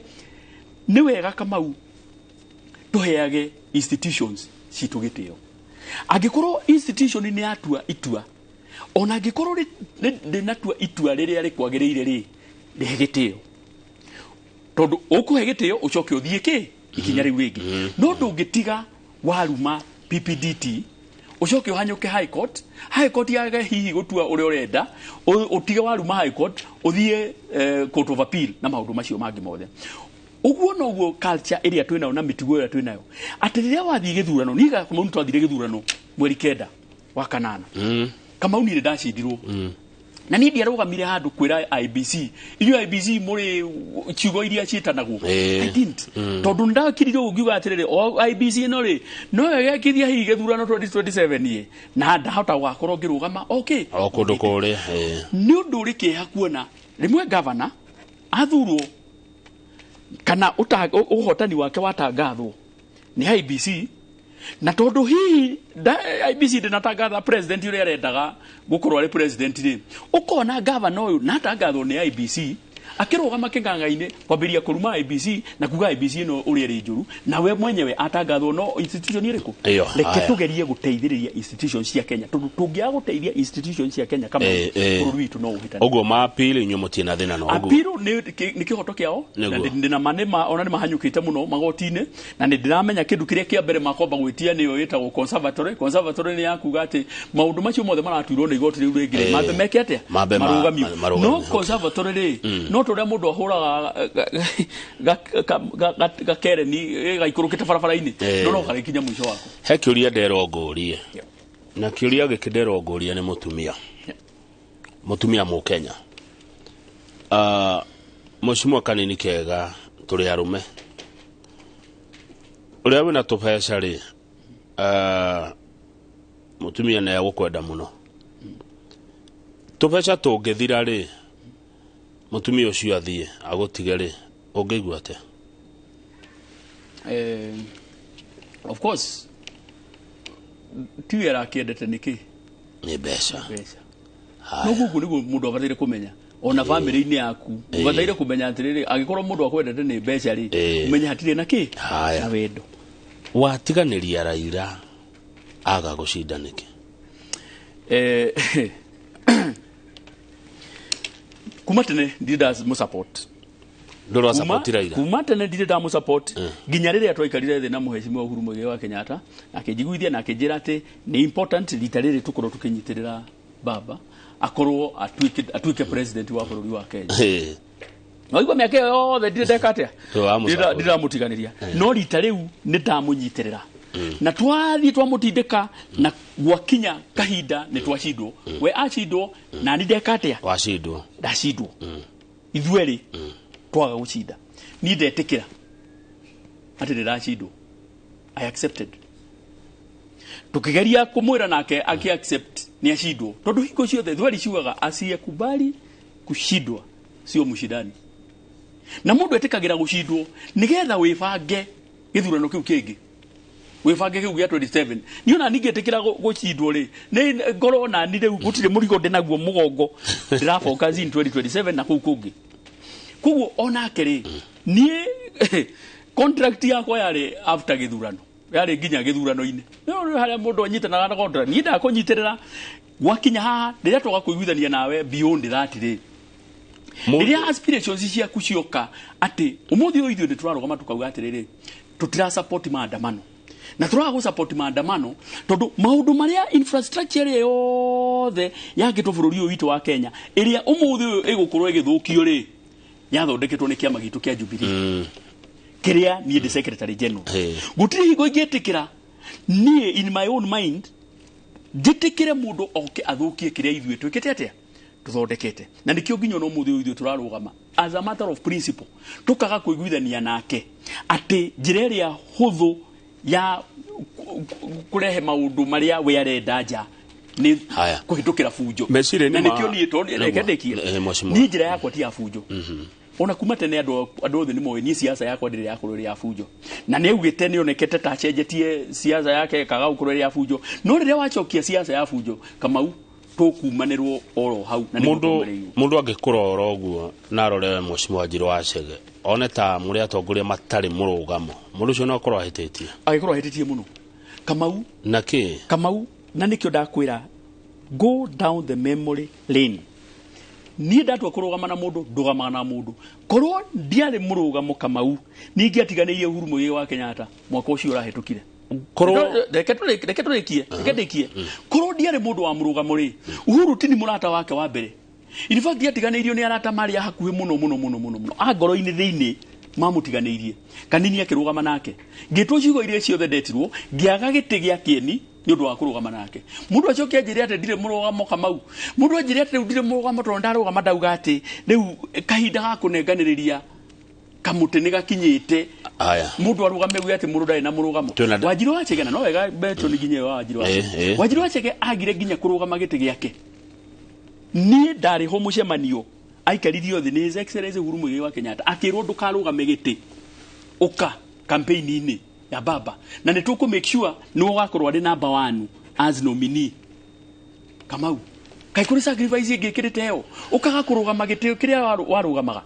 B: Nĩ wega Kamau tũheage institutions citũ gĩtĩo. Angĩkorwo institution nĩ yatua itua, ona angĩkorwo ndĩnatua itua rĩrĩa rĩkwagĩrĩire rĩ, rĩhe gĩtĩo. Tondũ ũkũhe gĩtĩo ũcoke ũthiĩ kĩ ikinya rĩu rĩngĩ. No ndũngĩtiga waruma PPDT ucoke uhanyuke high court, high court yage hihi gutua uria urenda, utige waruma high court uthie court of appeal na maundu macio mangi mothe. Uguo noguo culture iria twinayo na mitugo iria twinayo, ati riria wathie githurano ni Kamau ni twathire githurano mweri 9 wa kanana. Kamau ni ndacindirwo. Na ni ndiarũgamire handũ kwĩra IBC, inyuĩ IBC mũrĩ ciugo iria ciĩtanagwo. I didn't. Tondũ ndakirire ũguo ngiuga atĩrĩrĩ, o IBC ĩno rĩ, no ĩgekithia hihi gĩthurano 2027 ĩ, na ndahota gũgakorwo ngĩrũgama okay.
A: O kũndũ kũrĩa.
B: Nĩ ũndũ ũrĩ kĩeha kuona rĩmwe gavana athurwo kana ũhotani wake watangathwo nĩ IBC, na tondu hihi IBC ndĩnatangatha president ũrĩa arendaga gũkorwo arĩ president rĩ, ũkona gavana ũyũ natangathwo nĩ IBC akĩrũgama kĩng'ang'a-inĩ kwambĩrĩria kũruma IBC na kuga IBC ĩno ũrĩa ĩrĩ njũru, na we mwenyewe atangathwo no institution ĩrĩkũ. Reke tũgerie gũteithĩrĩria institution cia Kenya, tondũ tũngĩaga gũteithia institution cia Kenya kama bũrũri witũ no ũhĩtane.
A: Ũguo maapili inyuĩ mũtirĩ na thĩna na ũguo.
B: Appeal nĩ kĩhoto kĩao, na ndĩna ma ona nĩ mahanyũkĩte mũno magoti-inĩ, na nĩ ndĩramenya kĩndũ kĩrĩa kĩa mbere makomba gwĩtia nĩyo ĩtagwo conservatory. Conservatory nĩ ya kuga atĩ maũndũ macio mothe maratuirwo nĩ igoti rĩu rĩngĩ rĩ, mambe meke atĩa? Marũgamio. No conservatory rĩ, no tũrĩa mũndũ ahũraga gakereni gaikũrũkĩte barabara-inĩ, no no karĩkinya mũico wako.
A: He kĩũria nderwo ngũrie, na kĩũria gĩkĩ nderwo ngũrie nĩ mũtumia, mũtumia Mũkenya. Mheshimiwa Kanini Kega, tũrĩ arũme, ũrĩa wĩna tũbeca rĩ, mũtumia nĩ egũkwenda mũno. Tũbeca tũngĩthira rĩ, mũtumia ũcio athiĩ agũtige rĩ, ũngĩigua atĩa?
B: Of course tiwe arakĩendete nĩkĩ?
A: Nĩ mbeca.
B: No gũkũ nĩguo mũndũ abataire kũmenya ona family-inĩ yaku ũbataire kũmenya atĩrĩrĩ, angĩkorwo mũndũ akwendete nĩ mbeca rĩ, ũmenye hatirĩ na kĩ? Na wendo.
A: Watiganĩria Raila aga gũcinda nĩkĩ?
B: Kuma tene ndirĩ ndamũ-support.
A: Ndũra support Raila?
B: Kuma tene ndirĩ ndamũ-support nginya rĩrĩa twaikarire thĩ na mũhecimiwa Uhuru Muigai wa Kenyatta, akĩnjiguithia na akĩnjĩra atĩ nĩ important rita rĩrĩ tũkorwo tũkĩnyitĩrĩra baba akorwo atuĩke president wa bũrũri wa Kenya. No igua mĩaka ĩyo yothe ndirĩ ndeka atĩa? Ndiramũtiganĩria. No rita rĩu nĩ ndamũnyitĩrĩra. Na twathiĩ twamũtindĩka na gwakinya kahinda nĩ twacindwo. We acindwo na ni ndeka atĩa?
A: Wacindwo.
B: Ndacindwo. Ithuerĩ twaga gũcinda. Ni ndetĩkĩra atĩ ndĩracindwo. I accepted. Tukigeria kumwira nake aki accept ni acindwo, tondu hingo ciothe thweri ciugaga asiyekubali kushindwa sio mshindani. Na mundu etikagira gucindwo nigetha wibange githurano kiu kingi, wibange kiu gia 27. Ni ona ningetikira gucindwo ri, ni ngorwo na ni riu gutire murigo ndi naguo mugongo, ndira focus in 2027 na kuu kungi. Koguo onake ri, nie contract yakwa yari after githurano, yari nginya githurano-inĩ. No haria mundu anyitanaga na contract, ni ndakũnyitĩrĩra gwakinya haha rĩrĩa twaga kũiguithania nawe beyond that rĩ, rĩrĩa aspirations ciaku cioka atĩ ũmũthĩ ũyũ ithuĩ nĩtũrarũgama tukauga atĩrĩrĩ, tũtira support maandamano, na tũraga gũ support maandamano tondũ maũndũ marĩa infrastructure ĩrĩa yothe yakĩtwo bũrũri ũyũ witũ wa Kenya ĩrĩa ũmũthĩ ũyũ ĩgũkorwo ĩgĩthũkio rĩ, yathondeketwo nĩ kĩama gitũ kĩa Jubilee kĩrĩa niĩ ndĩ secretary general. Gũtirĩ hingo ingĩtĩkĩra niĩ in my own mind njĩtĩkĩre mũndũ oke athũkie kĩrĩa ithuĩ twĩkĩte atĩa tũthondekete. Na nĩkĩo nginya no mũthĩ ũyũ ithuĩ tũrarũgama as a matter of principle tũkaga kũiguithania nake atĩ njĩra ĩrĩa hũthũ ya kũrehe maũndũ marĩa we arenda nja nĩ kũhĩtũkĩra bunjo. Na nĩkĩo niĩ tondũ reke ndĩkie, niĩ njĩra yakwa ti ya bunjo. Ona kuma tene andũ othe nĩ moĩ niĩ siasa yakwa ndĩrĩ yakorwo ĩrĩ ya bunjo, na nĩ augĩte nĩ onekete ta acenjetie siasa yake ĩkaga gũkorwo ĩrĩ ya bunjo. No rĩrĩa wacokia siasa ya bunjo, Kamau, tũkumanĩrwo oro hau. Na
A: mũndũ angĩkũrora ũguo na arore Mheshimiwa Wanjiru wa Chege one ta mũrĩ atongoria matarĩ mũrũgamo, mũndũ ũcio no akorwo ahĩtĩtie.
B: Angĩkorwo ahĩtĩtie mũno, Kamau
A: na kĩ
B: Kamau, na nĩkĩo ndakwĩra go down the memory lane. Niĩ ndatua kũrũgama na mũndũ, ndũgamaga na mũndũ. Korwo ndiarĩ mũrũgamo, Kamau, ningĩatiganĩirie Uhuru Muigai wa Kenyatta mwaka ũcio ũrahĩtũkire.
A: Korwo
B: Reke tũrĩkie, reke ndĩkie. Korwo ndiarĩ mũndũ wa mũrũgamo rĩ, Uhuru ti ni mũrata wake wa mbere. In fact, atiganĩirio nĩ arata marĩ a hakuhĩ mũno mũno mũno mũno mũno a ngoro-inĩ thĩinĩ mamũtiganĩirie. Kanini akĩrũgama nake, ngĩtwo ciugo iria ciothe ndetirwo, ngĩaga gĩtĩ gĩa kĩeni nĩ ũndũ wa kũrũgama nake. Mũndũ acoke anjĩre atĩ ndirĩ mũrũgamo, Kamau. Mũndũ anjĩre atĩ rĩu ndirĩ mũrũgamo tondũ ndarũgama ndauga atĩ rĩu kahinda ga kũnenganĩrĩria kamũtĩ nĩ gakinyĩte.
A: Aya.
B: Mũndũ arũgame uge atĩ mũndũ ndarĩ na mũrũgamo. Wanjiru wa Chege, na no wega becho nĩ nginya ĩyo Wanjiru wa Chege. Wanjiru wa Chege agire nginya kũrũgama gĩtĩ gĩake. Niĩ ndarĩ ho mũcemanio aikaririo thĩ nĩ His Excellency Uhuru Muigai wa Kenyatta, akĩrwo ndũkarũgame gĩtĩ, ũka campaign-inĩ ya baba na nĩ tũkũ make sure nĩwe ũgakorwo arĩ number one as nominee. Kamau, kaĩ kũrĩ sacrifice ĩngĩ ĩkĩrĩte ĩyo, ũkaga kũrũgama gĩtĩ kĩrĩa warũgamaga?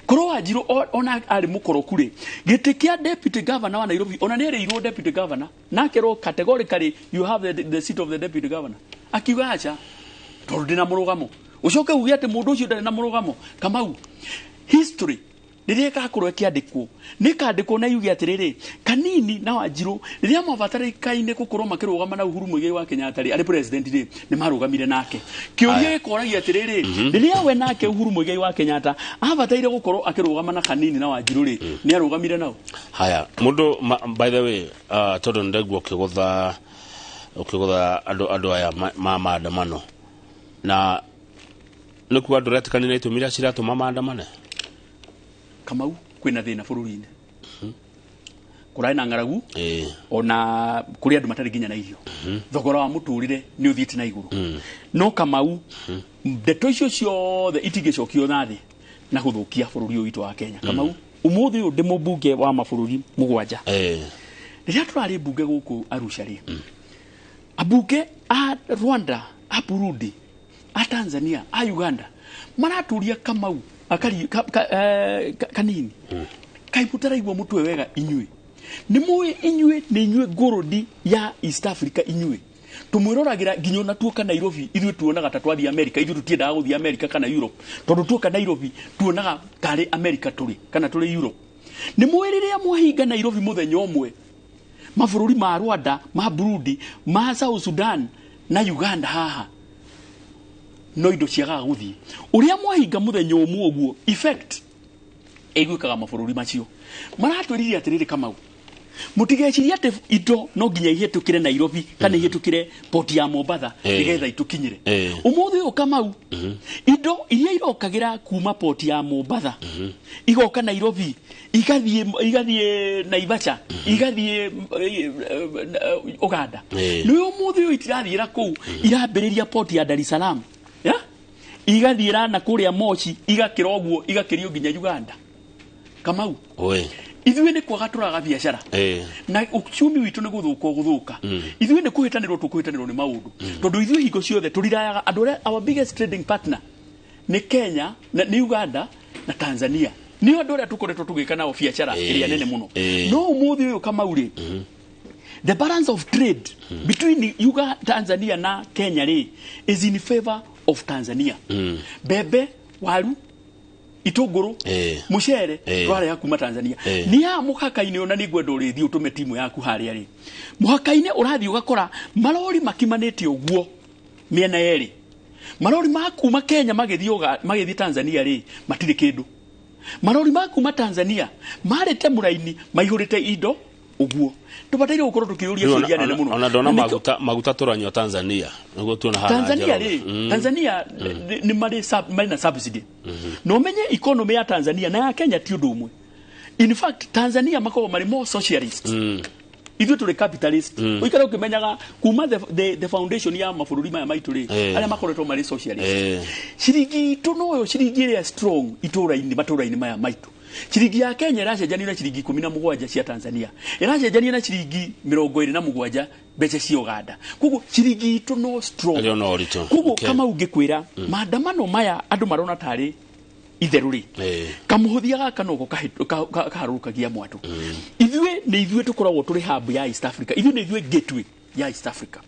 B: Korwo Wanjiru ona arĩ mũkoroku rĩ, gĩtĩ kĩa deputy governor wa Nairobi, ona nĩ erĩirwo deputy governor na akerwo categorically, "You have the seat of the deputy governor," akiuga aca tondũ ndĩna mũrũgamo. Ũcoke uge atĩ mũndũ ũcio ndarĩ na mũrũgamo? Kamau, history rĩrĩa ĩgakorwo ĩkĩandĩkwo, nĩ ĩkandĩkwo na yuge atĩrĩrĩ, Kanini na Wanjiru rĩrĩa mabatarĩkaine gũkorwo makĩrũgama na Uhuru Muigai wa Kenyatta rĩ arĩ president rĩ, nĩ marũgamire nake. Kĩũria gĩkoragia atĩrĩrĩ, rĩrĩa we nake Uhuru Muigai wa Kenyatta abataire gũkorwo akĩrũgama na Kanini na Wanjiru rĩ, nĩ arũgamire nao?
A: Haya, mundu by the way, tondu ndagua ukigutha andu aya ma maandamano, na nĩ kuga ndũretĩkania na itũmi iria ciratũma maandamane?
B: Kamau, kwĩna thĩna bũrũri-inĩ, kũrarĩ na ng'aragu, ona kũrĩ andũ matarĩ nginya na irio. Thogora wa mũtũrĩre nĩ ũthiĩte na igũrũ. No Kamau, ndeto icio ciothe itingĩcokio na thĩ na gũthũkia bũrũri ũyũ witũ wa Kenya. Kamau, ũmũthĩ ũyũ ndĩ mũmbunge wa mabũrũri 7. Rĩrĩa tũrarĩ mbunge gũkũ Arusha rĩ, ambunge a Rwanda, a Burundi, a Tanzania, a Uganda maratũria, Kamau, akari Kanini, kaĩ mũtaraigua mũtwe wega? Inyuĩ nĩ mũĩ inyuĩ nĩ inyuĩ ngũrũndi ya East Africa. Inyuĩ tũmwĩroragĩra nginya ona tuoka Nairobi, ithuĩ tuonaga ta twathiĩ America. Ithuĩ tũtiendaga gũthiĩ America kana Europe, tondũ tuoka Nairobi tuonaga tarĩ America tũrĩ kana tũrĩ Europe. Nĩ mũĩ rĩrĩa mwahinga Nairobi mũthenya ũmwe, mabũrũri ma Rwanda, ma Burundi, ma South Sudan na Uganda haha no indo ciagaga gũthiĩ. Ũrĩa mwahinga mũthenya ũmwe ũguo, effect ĩiguĩkaga mabũrũri macio. Maratwĩrire atĩrĩrĩ, Kamau, mũtigecirie atĩ indo no nginya ihĩtũkĩre Nairobi kana ihĩtũkĩre port ya Mombatha nĩgetha itũkinyĩre. Ũmũthĩ ũyũ, Kamau, indo iria irokagĩra kuma port ya Mombatha igoka Nairobi, igathiĩ Naivasha, igathiĩ Uganda, nĩ ũmũthĩ ũyũ itirathiĩra kũu, irambĩrĩria port ya Dar es Salaam, ya igathiĩra na kũrĩa Moshi, igakĩra ũguo, igakĩrio nginya Uganda. Kamau, ithuĩ nĩ kwaga tũraga biacara na uchumi witũ nĩ gũthũka ũgũthũka. Ithuĩ nĩ kũhĩtanĩrwo tũkũhĩtanĩrwo nĩ maũndũ, tondũ ithuĩ hingo ciothe tũrirayaga andũ arĩa our biggest trading partner nĩ Kenya na nĩ Uganda na Tanzania, nĩo andũ arĩa tũkoretwo tũgĩka nao biacara ĩrĩa nene mũno. No ũmũthĩ ũyũ, Kamau rĩ, the balance of trade between Uganda, Tanzania na Kenya rĩ is in favor of Tanzania. Mbembe, waru, itũngũrũ, mũcere twareha kuma Tanzania. Nĩ haha mũhaka-inĩ, ona nĩ ngwenda ũrĩthiĩ ũtũme timu yaku harĩa rĩ mũhaka-inĩ, ũrathiĩ ũgakora marori makimanĩte ũguo mĩena yerĩ. Marori ma kuma Kenya magĩthiĩ Tanzania rĩ, matirĩ kĩndũ. Marori ma kuma Tanzania marĩte mũraini maihũrĩte indo ũguo. Tũbataire gũkorwo tũkĩũria
A: Rĩu
B: ciũria nene mũno.
A: Ona ndona
B: Na nĩkĩo-
A: maguta tũranyua Tanzania nĩguo tuona haha
B: Tanzania
A: Njoroge.
B: rĩ, Tanzania nĩ marĩ na subsidy. Na ũmenye economy ya Tanzania na ya Kenya ti ũndũ ũmwe. In fact, Tanzania makoragwo marĩ more socialist, ithuĩ tũrĩ capitalist. Ũikare ũkĩmenyaga kuma the foundation ya mabũrũri maya maitũ rĩ, arĩa makoretwo marĩ socialist, ciringi itũ noyo ciringi ĩrĩa strong itũra-inĩ, matũra-inĩ maya maitũ. Ciringi ya Kenya ĩracenjanio na ciringi 17 cia Tanzania, ĩracenjanio na ciringi 27 mbeca cia Uganda. Koguo ciringi itũ no strong.
A: Ĩrĩ ona ũritũ.
B: Koguo, Kamau, ngĩkwĩra maandamano maya andũ marona tarĩ Itheru rĩ, kamũhũthia gaka noko kaharũrũkagia mwatũ. Ithuĩ nĩ ithuĩ tũkoragwo tũrĩ hub ya East Africa, ithuĩ nĩ ithuĩ gateway ya East Africa,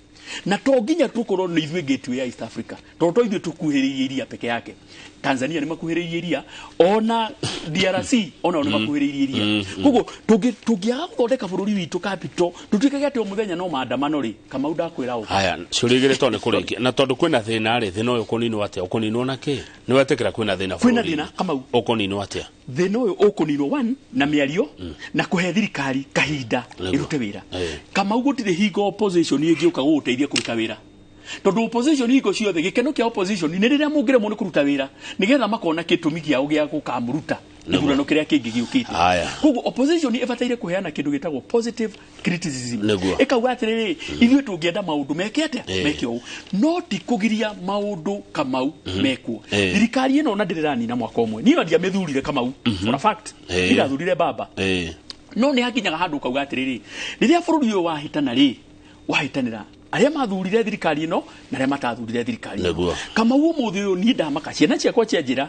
B: na to nginya tũkorwo nĩ ithuĩ gateway ya East Africa, tondũ to ithuĩ tũkuhĩrĩirie iria peke yake. Tanzania nĩ makuhĩrĩirie iria, ona DRC onao nĩ makuhĩrĩirie iria. Koguo tũngĩaga gũthondeka bũrũri witũ capital, tũtuĩkage atĩ o mũthenya no maandamano rĩ, Kamau, ndakwĩra ũũ.
A: Haya, ciũria igĩrĩ to nĩ kũrĩkia, na tondũ kwĩna thĩna rĩ, thĩna ũyũ ũkũninwo atĩa? Ũkũninwo na kĩ? Nĩ wetĩkĩra kwĩna thĩna
B: Kwĩna bũrũri-inĩ? Thĩna, Kamau.
A: Ũkũninwo atĩa?
B: Thĩna ũyũ ũkũninwo, one, na mĩario na kũhe thirikari kahinda ĩrute wĩra. Kamau, gũtirĩ hingo opposition ĩngĩũka gũgũteithia kũruta wĩra, tondũ opposition hingo ciothe, gĩkeno kĩa opposition nĩ rĩrĩa mũngĩremwo nĩ kũruta wĩra, nĩgetha makona gĩtũmi kĩao gĩa gũkamũruta gĩthurano kĩrĩa kĩngĩ gĩũkĩte. Koguo opposition ĩbataire kũheana kĩndũ gĩtagwo positive criticism, ĩkauga atĩrĩrĩ, ithuĩ tũngĩenda maũndũ meke atĩa, meke ũũ, no ti kũgiria maũndũ, Kamau, mekwo. Thirikari ĩno ona ndĩrĩranina mwaka ũmwe, niĩ ona ndiamĩthurire, Kamau, for a fact. Ndirathurire baba, no nĩ hakinyaga handũ ũkauga atĩrĩrĩ, rĩrĩa bũrũri ũyũ wahĩtana rĩ, wahĩtanĩra arĩa mathurire thirikari ĩno na arĩa matathurire thirikari ĩno. Kamau, ũmũthĩ ũyũ niĩ ndamaka ciana ciakwa cia njĩra,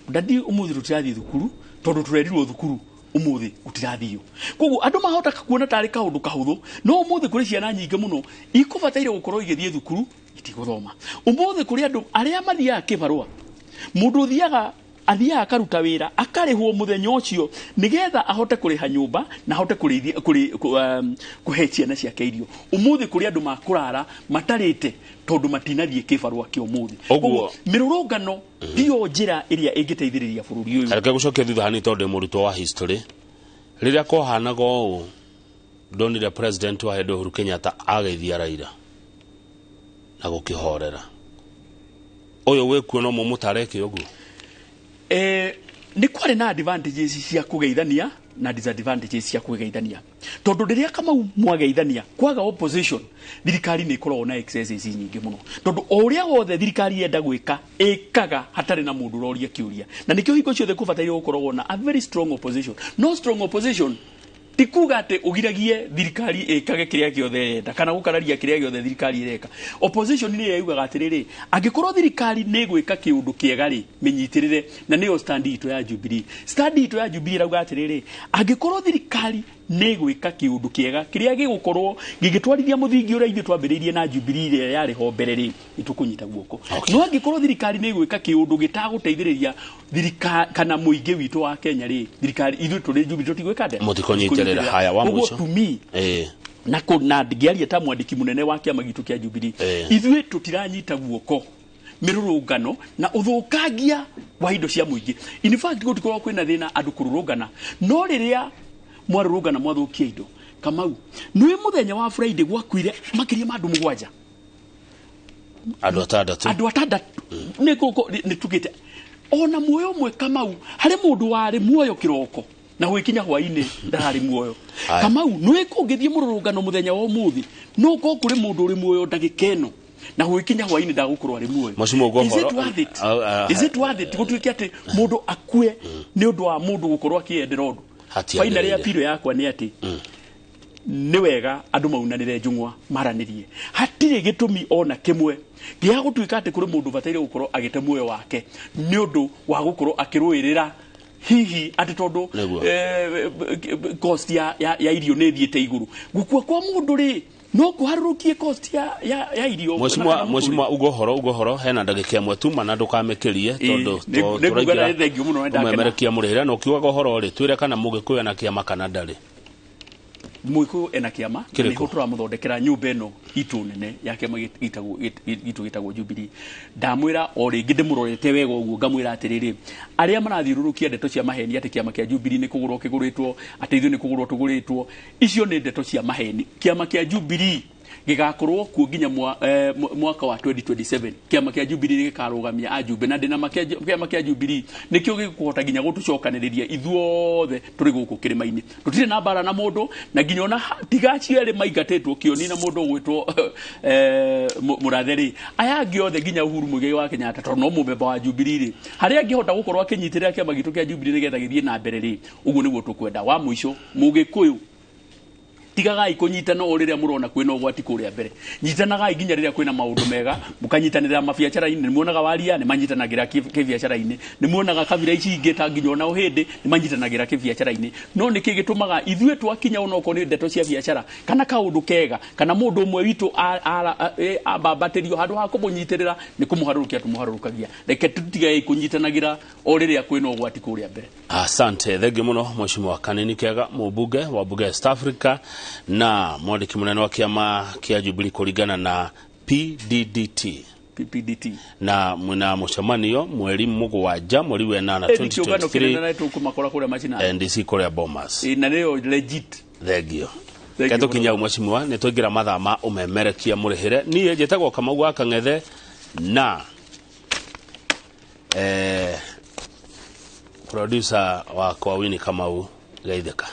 B: "Daddy, ũmũthĩ tũtirathiĩ thukuru tondũ tũrerirwo thukuru ũmũthĩ gũtirathio." Koguo andũ mahota kuona tarĩ kaũndũ kahũthũ, no ũmũthĩ kũrĩ ciana nyingĩ mũno ikũbataire gũkorwo igĩthiĩ thukuru itigũthoma. Ũmũthĩ kũrĩ andũ arĩa mathiaga kĩbarũa, mũndũ ũthiaga athiaga akaruta wĩra akarĩhwo mũthenya ũcio nĩgetha ahote kũrĩha nyũmba na ahote kũrĩithia kũhe ciana ciake irio. Ũmũthĩ kũrĩ andũ makũrara matarĩte tondũ matinathiĩ kĩbarũa kĩa ũmũthĩ. Koguo mĩrũrũngano tiyo njĩra ĩrĩa ĩngĩteithĩrĩria bũrũri ũyũ.
A: Reke gũcokia thutha hanini, tondũ ndĩ mũrutwo wa history. Rĩrĩa kwahanaga ũũ, ndonire president wa hĩndĩ Uhuru Kenyatta ageithia Raila na gũkĩhorera. Ũyũ wĩkuo no mũmũtareke ũguo?
B: Nĩ kwarĩ na advantages cia kũgeithania na disadvantages cia kũgeithania, tondũ rĩrĩa, Kamau, mwageithania kwaga opposition, thirikari nĩ ĩkoragwo na excesses nyingĩ mũno, tondũ o ũrĩa wothe thirikari yenda gwĩka ĩkaga hatarĩ na mũndũ ũroria kĩũria. Na nĩkĩo hingo ciothe kũbataire gũkoragwo na a very strong opposition. No strong opposition ti kuga atĩ ũgiragie thirikari ĩkage kĩrĩa gĩothe ĩrenda kana gũkararia kĩrĩa gĩothe thirikari ĩreka. Opposition nĩ yugaga atĩrĩrĩ, angĩkorwo thirikari nĩ ĩgwĩka kĩũndũ kĩega rĩ, mĩnyitĩrĩre. Na nĩyo stand itũ ya Jubilee. Stand itũ ya Jubilee ĩrauga atĩrĩrĩ, angĩkorwo thirikari nĩ ĩgwĩka kĩũndũ kĩega kĩrĩa gĩgũkorwo gĩgĩtwarithia mũthingi ũrĩa ithuĩ twambĩrĩirie na Jubilee ĩrĩa yarĩ ho mbere rĩ, nĩtũkũnyita guoko. No angĩkorwo thirikari nĩ ĩgwĩka kĩũndũ gĩtagũteithĩrĩria thirikari kana mũingĩ witũ wa Kenya rĩ, thirikari, ithuĩ tũrĩ Jubilee tũtigwĩka atĩa?
A: Mũtikũnyitĩrĩra. Haya, wa
B: Ũguo
A: mũico.
B: To me, na ngĩaria ta mwandĩki mũnene wa kĩama gitũ kĩa Jubilee, ithuĩ tũtiranyita guoko mĩrũrũngano na ũthũkangia wa indo cia mũingĩ. In fact, gũtikoragwo kwĩna thĩna andũ kũrũrũngana, no rĩrĩa mwarũrũngana mwathũkia indo, Kamau, nĩ mũthenya wa Friday gwakuire makĩria ma andũ 7.
A: Andũ 6.
B: Andũ 6. Nĩ nĩ tugĩte ona muoyo ũmwe, Kamau, harĩ mũndũ warĩ muoyo kĩroko na gwĩkinya hwainĩ ndararĩ muoyo. Kamau, nĩ kũngĩthiĩ mũrũrũngano mũthenya wa ũmũthĩ, no ũkorwo kũrĩ mũndũ ũrĩ muoyo ndagĩka ĩno na gwĩkinya hwainĩ ndagũkorwo arĩ muoyo.
A: Mheshimiwa
B: Is
A: Ũgohoro,
B: it worth it? Is it worth it gũtuĩke atĩ mũndũ akue nĩ ũndũ wa mũndũ gũkorwo akĩendera ũndũ?
A: Hatiagĩrĩire.
B: Finally, appeal yakwa nĩ atĩ nĩ wega andũ maunanĩre njũng'wa maranĩrie. Hatirĩ gĩtũmi ona kĩmwe gĩa gũtuĩka atĩ kũrĩ mũndũ ũbataire gũkorwo agĩte muoyo wake nĩ ũndũ wa gũkorwo akĩrũĩrĩra hihi atĩ tondũ cost ya irio nĩ ĩthiĩte igũrũ. Gũkua kwa mũndũ rĩ, no kũharũrũkie cost ya irio
A: Mheshimiwa
B: na kana mũtũrĩre.
A: Mheshimiwa Ugohoro, Ugohoro, hena ndagĩka 1 tu mana, ndũkamĩkĩrie, tondũ
B: Nĩ nguga na nĩ thengiũ mũno, nĩ ndakena.
A: ũmemerekia mũrĩhĩra na ũkiugaga ũhoro rĩ, twĩre kana Mũgĩkũyũ ena kĩama kana ndarĩ.
B: Mũgĩkũyũ ena kĩama na
A: Kĩrĩkũ?
B: nĩho tũramũthondekera nyũmba ĩno itũ nene ya kĩama gitũ gĩtagwo Jubilee. Ndamwĩra o rĩngĩ, ndĩmũrorete wega ũguo, ngamwĩra atĩrĩrĩ, arĩa marathiũrũrũkia ndeto cia maheni atĩ kĩama kĩa Jubilee nĩ kũgũrwo kĩgũrĩtwo, atĩ ithuĩ nĩ kũgũrwo tũgũrĩtwo, icio nĩ ndeto cia maheni. Kĩama kĩa Jubilee gĩgakorwo kuo nginya mwaka wa 2027. Kĩama kĩa Jubilee nĩ gĩkarũgamia ajumbe na ndĩna ma kĩama kĩa Jubilee nĩkĩo gĩkũhota nginya gũtũcokanĩrĩria ithuothe tũrĩ gũkũ kĩrĩma-inĩ. Tũtirĩ na mbara na mũndũ, na nginya ona tiga acio erĩ maingatĩtwo, Kĩoni na mũndũ ũgwĩtwo Mũrathe rĩ, aya angĩ othe, nginya Uhuru Muigai wa Kenyatta, tondũ no mũmemba wa Jubilee rĩ, harĩa angĩhota gũkorwo akĩnyitĩrĩra kĩama gitũ kĩa Jubilee nĩgetha gĩthiĩ na mbere rĩ, ũguo nĩguo tũkwenda. Wa mũico, Mũgĩkũyũ Tigagai kũnyitana o rĩrĩa mũrona kwĩna ũgwati kũrĩa mbere, nyitanagai nginya rĩrĩa kwĩna maũndũ mega, mũkanyitanĩra mabiacara-inĩ. Nĩ muonaga waria nĩ manyitanagĩra kĩbiacara-inĩ, nĩ muonaga kabira ici ingĩ ta nginya ona ũhĩndĩ nĩ manyitanagĩra kĩbiacara-inĩ. No nĩkĩ gĩtũmaga ithuĩ twakinya onokorwo nĩ ndeto cia biacara kana kaũndũ kega kana mũndũ ũmwe witũ ambambatĩrio, handũ ha kũmũnyitĩrĩra nĩ kũmũharũrũkia tũmũharũrũkagia? Reke tũtigai kũnyitanagĩra o rĩrĩa kwĩna ũgwati kũrĩa mbere.
A: Asante, thengiũ mũno Mheshimiwa Kanini Kega, mũmbunge wa bunge ya East Africa na mwandĩki mũnene wa kĩama kĩa Jubilee kũringana na PDDT.
B: PPDT.
A: Na mwina mũcemanio mweri 7 mweri wa 8
B: kĩũngano kĩnene
A: 2023
B: na tũkũmakora kũrĩa macinani.
A: NDC kũrĩa Bomas.
B: Na nĩyo legit.
A: Thengio.
B: Thengiũ.
A: Ketũkinya mheshimiwa, nĩ twaingĩra mathaa ma ũmemerekia mũrĩhĩre. Niĩ njĩtagwo Kamau wa Kang'ethe na producer wakwa Winnie Kamau. Geithĩka.